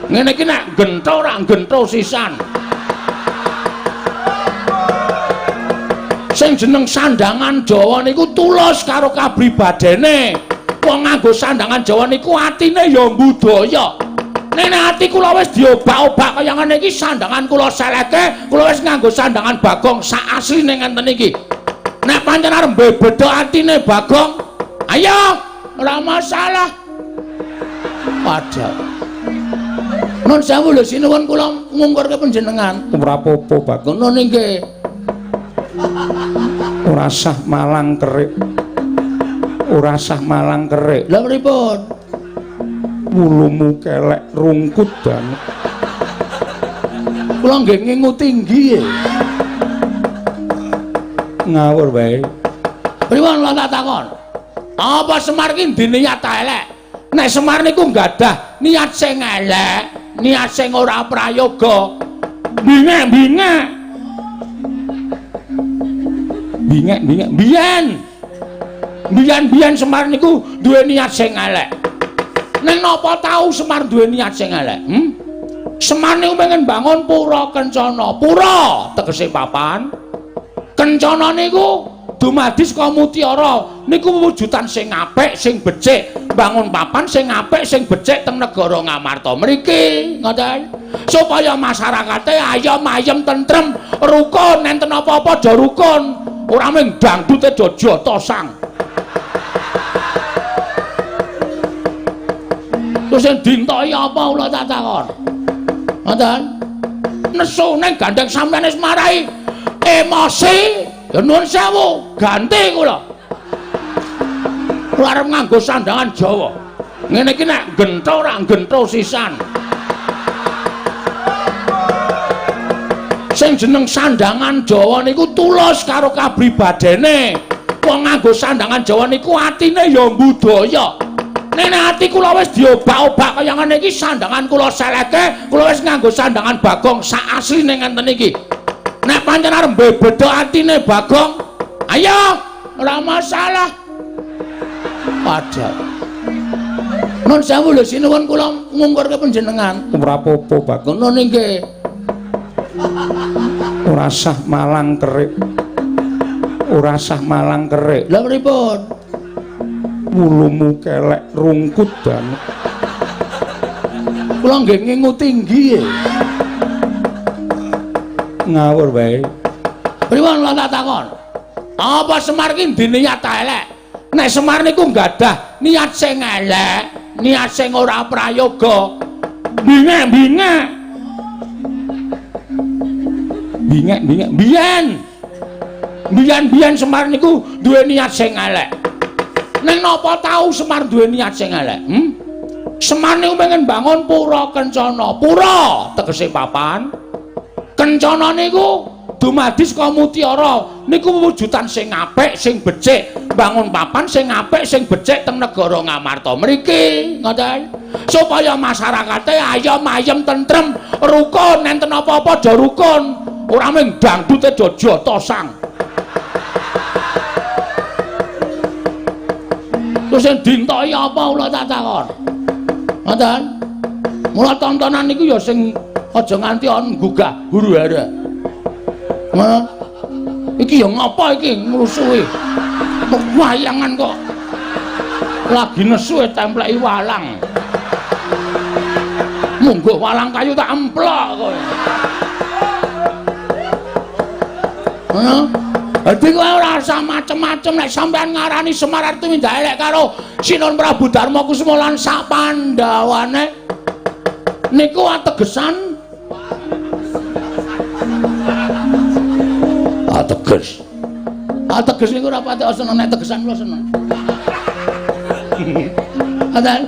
Ngene iki nek gentho ora gentho sisan. Sing jeneng sandangan Jawa niku tulus karo kapribadene. Wong nganggo sandangan Jawa niku atine ya budaya. Nek ati kula wis diobak-obak kaya ngene iki sandangan kula seleke, kula wis nganggo sandangan Bagong sak asline ngenten iki. Nek pancen arep mbebedha atine Bagong, ayo ora masalah. Waduh. Nun sewu lho sinuwun kula ngungkurke panjenengan. Ora apa-apa Bagong. Nun nggih. Ora sah malang kerik. Ora sah malang kerik. Lha pripun? Wulumu kelek rungkut banget. Kula nggih ngingu tinggi. Ngawur wae. Pripun kula tak takon? Apa Semar ki ndiniat ta elek? Nek Semar niku nggadah niat sing elek, niat sing ora prayoga. Bingek-bingek. Bingek-bingek biyen. Biyen-biyen Semar niku duwe niat sing elek. Ning napa tau Semar duwe niat sing elek? Semar niku pengen bangun pura kencana. Pura tegese papan. Kencana niku dumadi saka mutiara. Niku wujudan sing apik, sing becik. Bangun papan sing apik, sing becik teng negara Ngamarta mriki, ngoten. Supaya masyarakate ayom ayem tentrem, rukun, enten apa-apa do rukun. Ora mung dangdute do jotosang. Terus sing dintoki apa kula tak takon. Ngoten. Nesu ning gandeng sampeyan wis marai emosi. Ya nuwun sewu, ganti kula. Kula arep nganggo sandangan Jawa. Ngene iki nek gentho ora gentho sisan. Sing jeneng sandangan Jawa niku tulus karo kapribadene. Wong nganggo sandangan Jawa niku atine ya budaya. Nek ati kula wis diobak-obak kaya ngene iki sandangan kula seleke, kula wis nganggo sandangan Bagong sak asline ngenten iki. Nek pancen arep mbebedha atine Bagong, ayo Ora masalah. Padha. Nun sewu lho sinuwun kula ngungkurke panjenengan. Ora apa-apa, Bagong. Ngono nggih. Ora sah malang kerik. Ora sah malang kerik. Lha pripun? Wulumu kelek rungkut banget. Kula nggih ngingu tinggi. Ngawur wae. Pripun kula tak takon? Apa Semar ki ndiniat elek? Nek Semar niku nggadah niat sing elek, niat sing ora prayoga. Bingek-bingek. Bingek-bingek biyen. Biyen-biyen Semar niku duwe niat sing elek. Ning napa tau Semar duwe niat sing elek? Semar niku pengen bangun pura kencana. Pura tegese papan. Kencana niku dumadi saka mutiara, niku wujudan sing apik, sing becik. Bangun papan sing apik, sing becik teng negara Ngamarta mriki, ngoten. Supaya masyarakate ayom ayem tentrem, rukun, enten apa-apa aja rukun. Ora mung dangdute aja jotosang. Terus sing dintoki apa kula tak takon. Ngoten. Mula tontonan niku ya sing aja nganti on nggugah huru-hara. Ngono. Iki ya ngapa iki ngrusuhi? Wayangan kok lagi nesu templeki walang. Mungguh walang kayu tak emplok kowe. Ngono. Dadi kowe ora usah macem-macem nek sampean ngarani Semar arep tumindak elek karo Sinuwun Prabu Darma Kusuma lan sak pandhawane niku ategesan ateges. Ateges niku ora patek seneng nek tegesan kula seneng. Ngoten.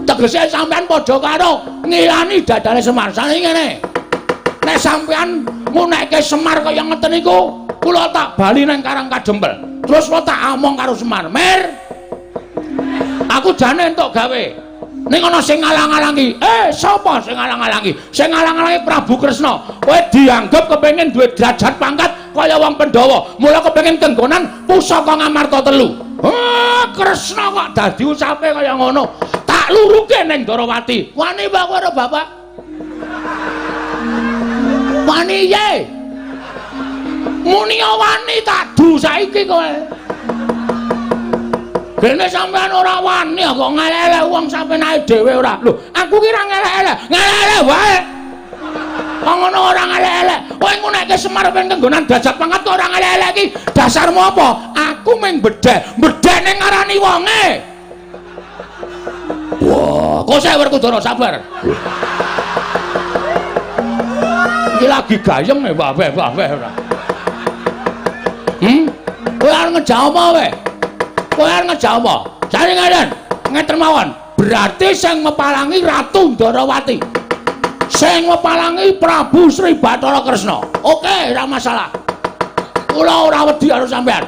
Tegese sampean padha karo ngilani dadane Semar. Sane ngene. Nek sampean ngunekke Semar kaya ngeten niku, kula tak bali nang Karang Kadempel. Terus kula tak omong karo Semar, "Mir, aku jane entuk gawe. Ning ana sing ngalang-alangi." Sapa sing ngalang-alangi? Sing ngalang-alangi Prabu Kresna. Kowe dianggep kepengin duwe derajat pangkat kaya wong Pandhawa. Mula kepengin kenggonan pusaka Ngamarta telu. Ah, Kresna kok dadi ucape kaya ngono. Tak luruke ning Ndorowati. Wani apa kowe karo bapak? Wani ye. Muni wani tak du saiki kowe. Gene sampean ora wani kok ngelek-elek wong sampean dhewe ora. Lho, aku ki ora ngelek-elek, ngelek-elek wae. Kok ngono ora ngelek-elek. Kowe ngunekke Semar ben kenggonan derajat pangkat kok ora ngelek-elek iki. Dasarmu apa? Aku mung bedhek, bedhek ning ngarani wonge. Wah, kok saya Werkudara sabar. Iki lagi gayeng e wah-wah ora. Kowe arep ngejak apa kowe? Kowe arep ngejak apa? Jane ngeten, ngeten mawon. Berarti sing mepalangi Ratu Ndorowati. Sing mepalangi Prabu Sri Bathara Kresna. Oke, ora masalah. Kula ora wedi karo sampean.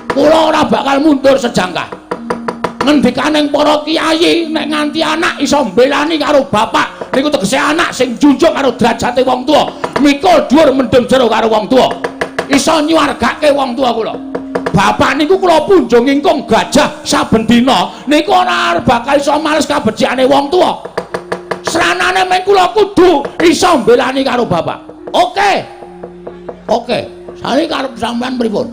Kula ora bakal mundur sejangkah. Ngendikaning para kiai nek nganti anak iso mbelani karo bapak niku tegese anak sing junjung karo derajate wong tuwa, mikul dhuwur mendem jero karo wong tuwa. Iso nyuwargake wong tuwa kula. Bapak niku kula punjung ingkung gajah saben dina niku ora bakal iso males kabecikane wong tuwa. Sranane meng kula kudu iso mbelani karo bapak. Oke. Oke, sani karep sampean pripun?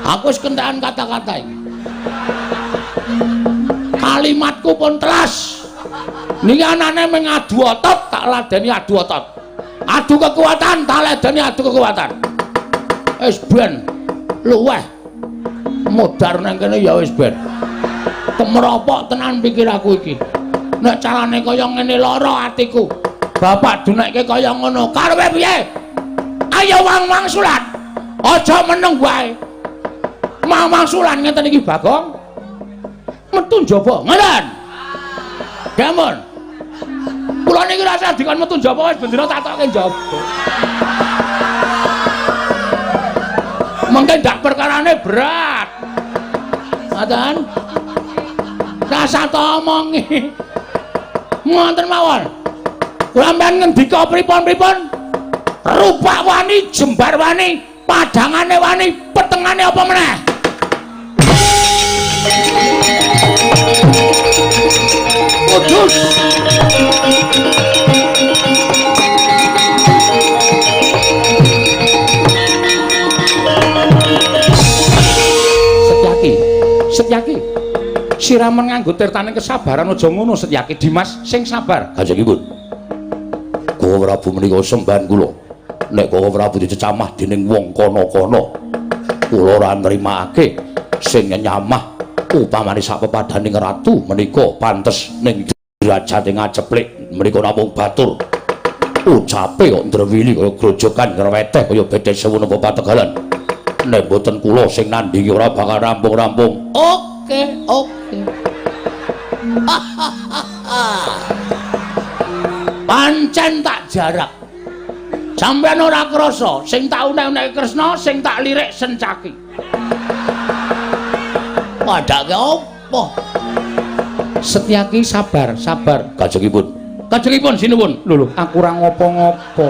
Aku wis kentekan kata-kata iki. Kalimatku pun telas. Niki anane meng adu otot tak ladeni adu otot. Adu kekuatan tak ladeni adu kekuatan. Wis ben luweh modar nang kene ya wis ben. Kemropok tenan pikir aku iki. Nek carane kaya ngene lara atiku. Bapak dunekke kaya ngono. Karepe piye? Ayo wang-wangsulan. Aja meneng wae. Wang-wangsulan ngeten iki Bagong. Metu njaba. Ngoten. Gampun. Kula niki rasa dikon metu njaba wis bendina tak tokke njaba. Mengke ndak perkarane berat. Ngoten. Rasa to omongi. Ngoten mawon. Kula sampean ngendika pripun-pripun? Rupak wani, jembar wani, padhangane wani, petengane apa meneh? Kudus. Setyaki, Setyaki. Siramen nganggo tirtaning kesabaran aja ngono Setyaki. Dimas sing sabar. Kanjengipun. Koko Prabu menika sembahan kula. Nek Koko Prabu dicecamah dening wong kono-kono, kula ora nrimake sing nyamah upamane sak pepadaning ratu menika pantes ning derajate ngaceplik menika namung batur. Ucape kok ndrewili kaya grojogan ngreweteh kaya bedhe sewu napa pategalan. Nek mboten kula sing nandhingi ora bakal rampung-rampung. Oke, oke. Pancen tak jarak. Sampeyan ora krasa, sing tak unek-unekke Kresna, sing tak lirik Sencaki. Padake apa? Setyaki sabar, sabar. Kajengipun. Kajengipun sinuwun. Lho lho, aku ora ngopo-ngopo.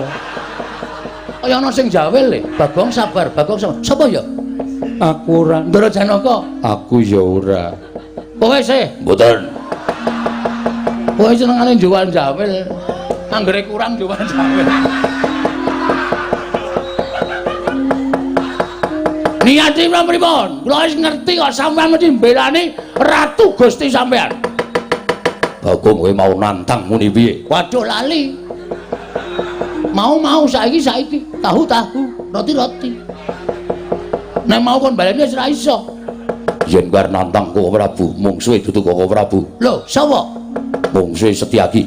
Kaya ana sing jawel le. Bagong sabar, Bagong sabar. Sapa ya? Aku ora. Ndara Janaka. Aku ya ora. Kowe sih? Mboten. Kowe senengane jual jawel. Anggere kurang jual jawel. Niate pripun? Kula wis ngerti kok sampeyan mesti mbelani Ratu Gusti sampeyan. Bagong kowe mau nantang muni piye? Waduh lali. Mau-mau saiki-saiki, tahu-tahu, roti-roti. Nek mau kon baleni wis ora iso. Yen kowe nantang Koko Prabu, mungsuhe dudu Koko Prabu. Lho, sapa? Mungsuhe Setyaki.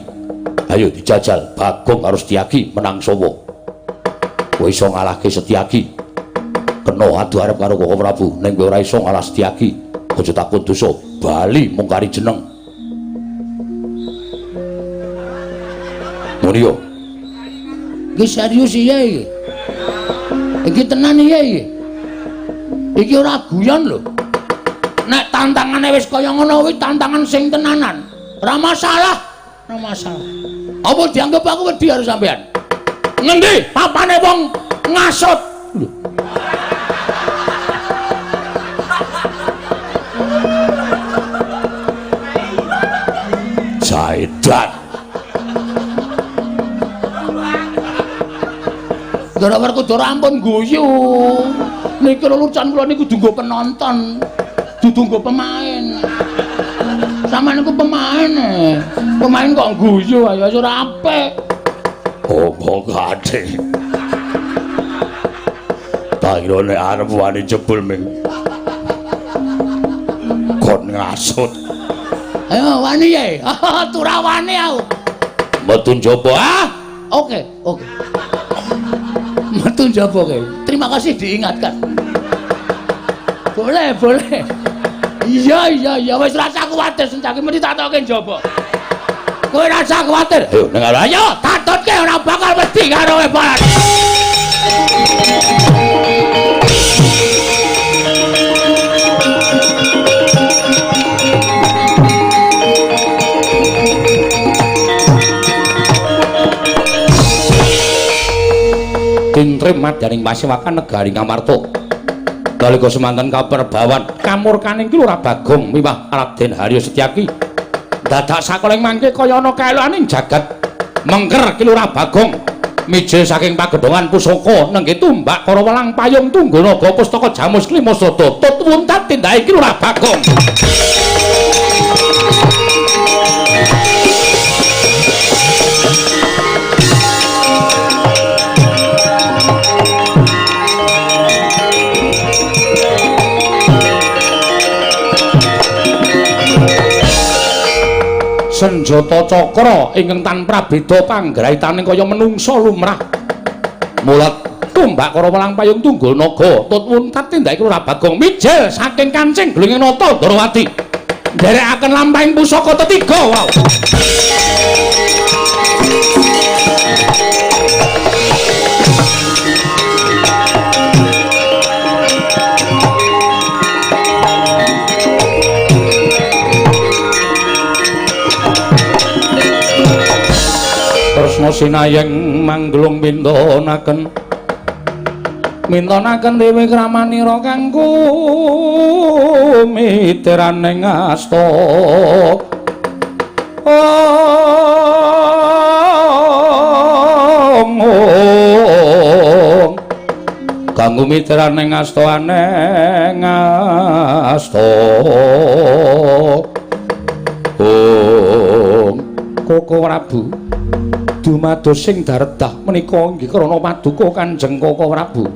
Ayo dijajal, Bagong karo Setyaki menang sapa? Kowe iso ngalahke Setyaki. Kena adu arep karo Koko Prabu, ning kowe ora iso ngalah Setyaki. Aja takut dosa, bali mung kari jeneng. Muni yo. Iki serius iya iki. Iki tenan iya iki. Iki ora guyon lho. Nek tantangane wis kaya ngono kuwi tantangan sing tenanan. Ora masalah, ora masalah. Apa dianggep aku wedi karo sampean? Ngendi papane wong ngasut? Lho. Jaidat. Ndara Werkudara ampun guyu. Niki lelucon kula niku kudu nggo penonton, dudu nggo pemain. Sampeyan niku pemain. Pemain kok guyu ayo ora apik. Omongane. Tak kira nek arep wani jebul ming kon ngasut. Ayo wani ye. Tura wani aku. Metu njaba ah. Oke, oke. Metu njaba kowe. Terima kasih diingatkan. Boleh, boleh. Iya, iya, iya wis rasa kuwatir Sencaki mesti tak tokke njaba. Kowe rasa kuwatir. Ayo nang ayo tatutke ora bakal wedi karo kowe Balan. Tintrim madyaning pasewakan negari Ngamarta. Nalika semanten kaperbawan kamurkaning Ki Lurah Bagong miwah Raden Haryo Setyaki. Dadak sakoling mangke kaya ana kaeloaning jagat mengker Ki Lurah Bagong mijil saking pagedhongan pusaka nengge tumbak kara welang payung tunggal naga pustaka jamus klima sada tut wuntat tindake Ki Lurah Bagong. Senjata cakra ingkang tanpa beda panggraitaning kaya menungsa lumrah. Mulat tumbak kara welang payung tunggul naga tut wuntat tindake Lurah Bagong mijil saking kancing glunging nata Ndorowati. Nderekaken lampahing pusaka tetiga wau. Kresna sinayeng mangglung mintonaken mintonaken dewi kramanira kang kumitiraning asta. Oh. Om om kanggo mitrane ngasta aneng ngasta. Om Koko Prabu dumados sing daredah menika inggih krana paduka Kanjeng Koko Prabu.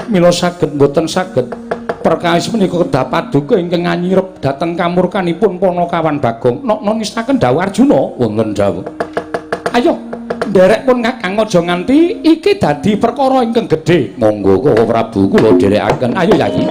Mila saged mboten saged perkawis menika kedah paduka ingkang nganyirep dhateng kamurkanipun Panakawan Bagong. Nokno ngestaken dawuh Arjuna wonten dawuh. Ayo nderek pun Kakang aja nganti iki dadi perkara ingkang gedhe. Monggo Koko Prabu kula dherekaken. Ayo Yayi.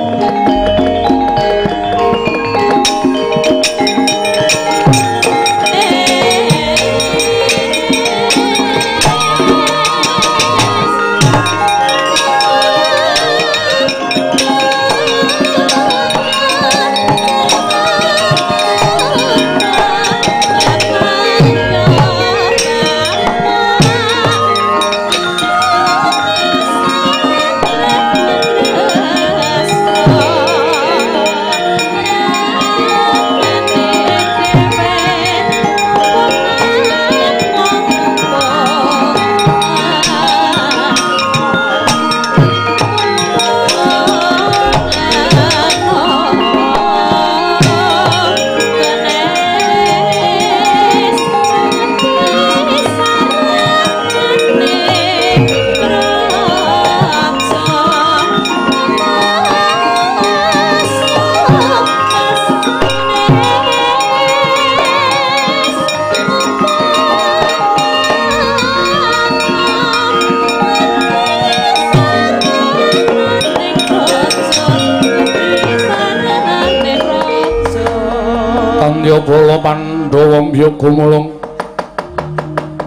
Bala Pandhawa mbya gumulung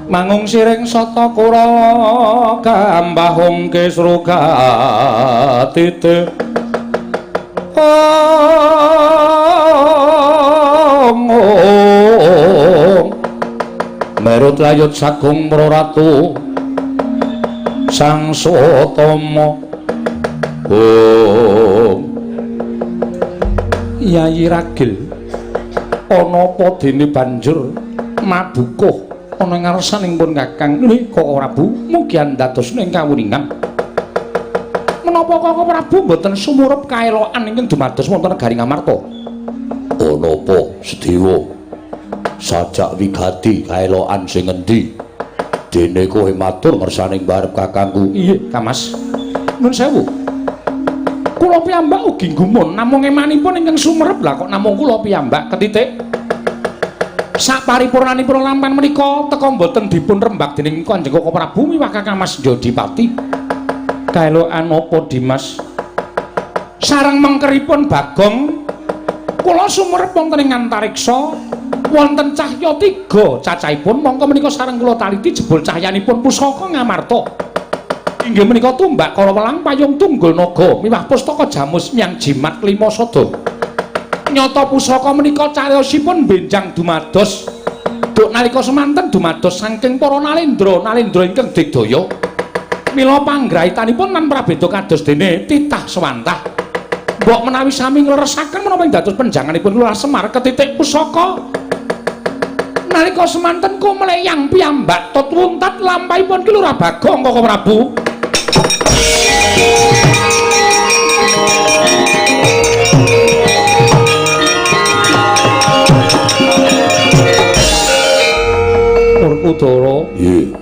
mangung siring sata Kurawa kambahung kisru katite. Om Merut layut sagung praratu Sang Sutama. Om Yayi Ragil ana apa dene banjur mabukuh ana ngarsaning pun Kakang nggih Koko Prabu mugi andados ing kawuningan. Menapa Koko Prabu mboten sumurup kaelokan ingkang dumados wonten negari Ngamarta? Ana apa Sedewa? Sajak wigati kaelokan sing endi? Dene kowe matur ngersaning barep kakangku. Iya, Kamas. Nun sewu. Kula piyambak ugi gumun namung emanipun ingkang sumerep lah kok namung kula piyambak ketitik. Saparipurnanipun lampan menika teka mboten dipun rembag dening Kanjeng Koko Prabu miwah Kakang Mas Jodipati. Kaelokan apa Dimas? Sareng mengkeripun Bagong kula sumerep wonten ing antariksa wonten cahya tiga cacahipun mongko menika sareng kula taliti jebul cahyanipun pusaka Ngamarta. Inggih menika tumbak Karawelang payung tunggul naga miwah pustaka jamus miang jimat lima sada. Nyata pusaka menika cariyosipun benjang dumados duk nalika semanten dumados saking para nalendra nalendra ingkang digdaya. Mila panggrahitanipun lan prabeda kados dene titah sewantah. Mbok menawi sami ngleresaken menapa ing dados penjanganipun Lurah Semar ketitik pusaka nalika semanten kumleyang piyambak tut wuntat lampahipun Ki Lurah Bagong Koko Prabu. Werkudara, nggih.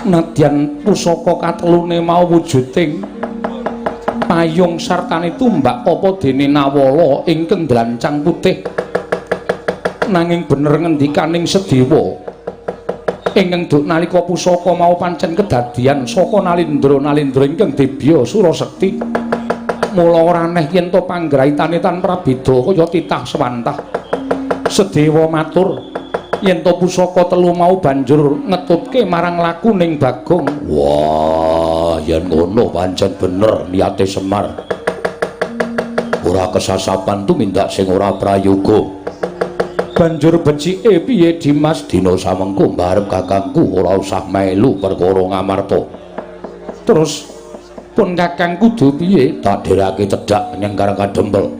Nadyan pusaka katelune mau wujuding payung sartane tumbak apa dene Nawala ingkang dlancang putih. Nanging bener ngendikaning Sedewa ingkang duk nalika pusaka mau pancen kedadian saka nalindra-nalindra ingkang dibya Surasekti. Mula ora aneh yen to panggraitane tan prabeda kaya titah sewantah. Sedewa matur yen to pusaka telu mau banjur ngetutke marang lakuning Bagong. Wah, yen ngono pancen bener niate Semar. Ora kesasapan tumindak sing ora prayoga. Banjur becike piye Dimas? Dina samengko mbarep kakangku ora usah melu perkara Ngamarta. Terus pun kakang kudu piye? Tak dherake cedhak nyeng Karang Kadempel.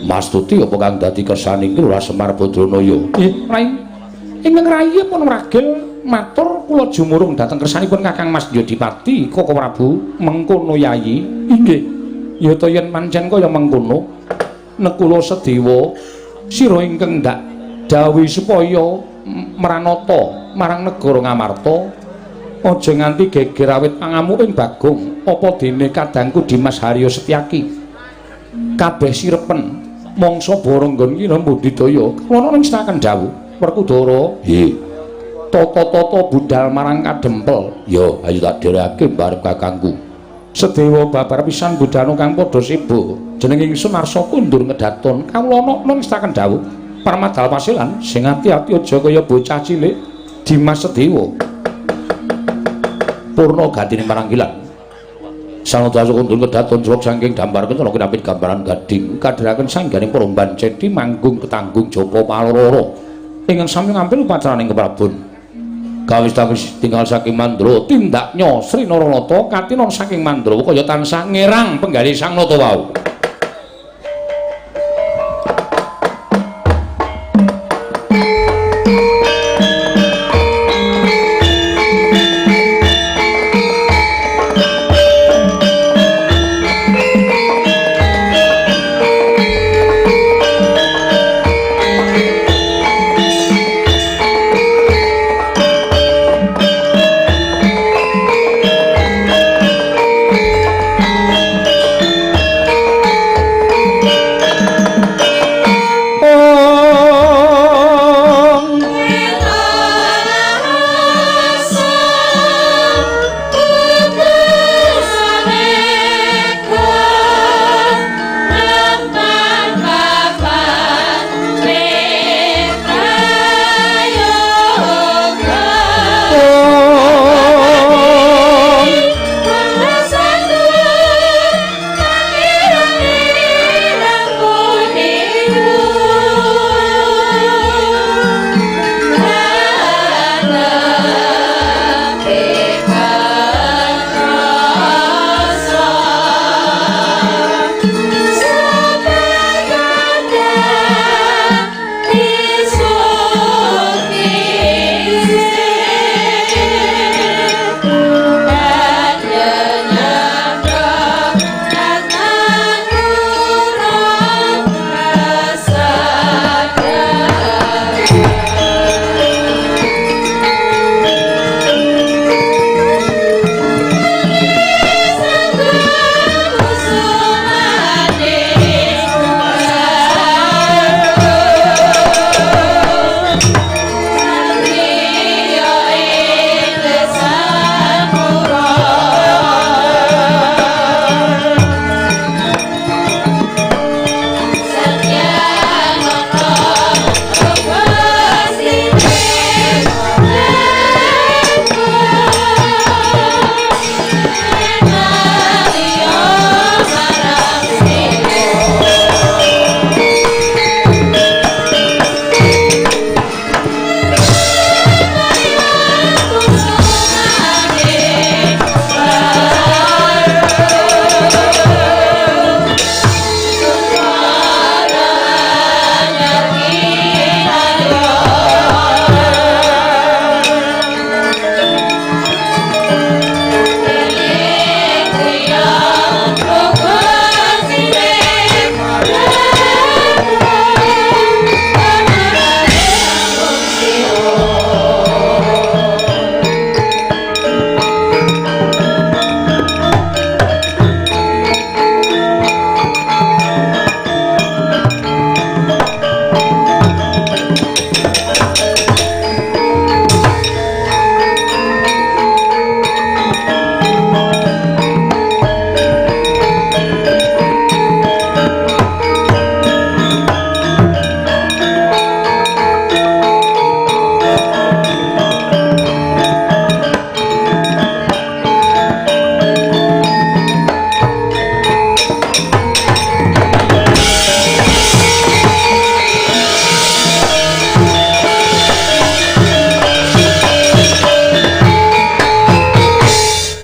Mastuti apa kang dadi kersane iki Lurah Semar Badranaya? Rai. Ingkang rayi pun ragil matur kula jumurung dhateng kersanipun Kakang Mas Yodipati Koko Prabu mengkono Yayi. Inggih. Ya ta yen pancen kaya mengkono Nekula Sedewa sira ingkang ndak dawuhi supaya mranata marang negara Ngamarta aja nganti geger awit pangamuking Bagong apa dene kadangku Dimas Haryo Setyaki kabeh sirepen mangsa baranggon kira budidaya ana ing setaken dawuh Werkudara. Nggih. Tata-tata budal marang kadempel. Ya, ayo tak dherekake barep kakangku. Sedewa babar pisan budhana kang padha sibuk. Jeneng ingsun Arsa kundur ngedaton kawula ana ing setaken dawuh Parmadal Pasilan sing ati-ati aja kaya bocah cilik Dimas Sedewa. Purna gatine maranggilan. Sanadasa kundur kedaton jelok saking dambar kencana kinapit gambaran gading kadheraken sangganing peromban cedi manggung ketanggung japa paloro. Ingkang sami ngampil upacaraning keprabon. Kawis tawis tinggal saking Mandra tindaknya Sri Naranata katinon saking Mandra kaya tansah ngerang penggalih Sang Nata wau.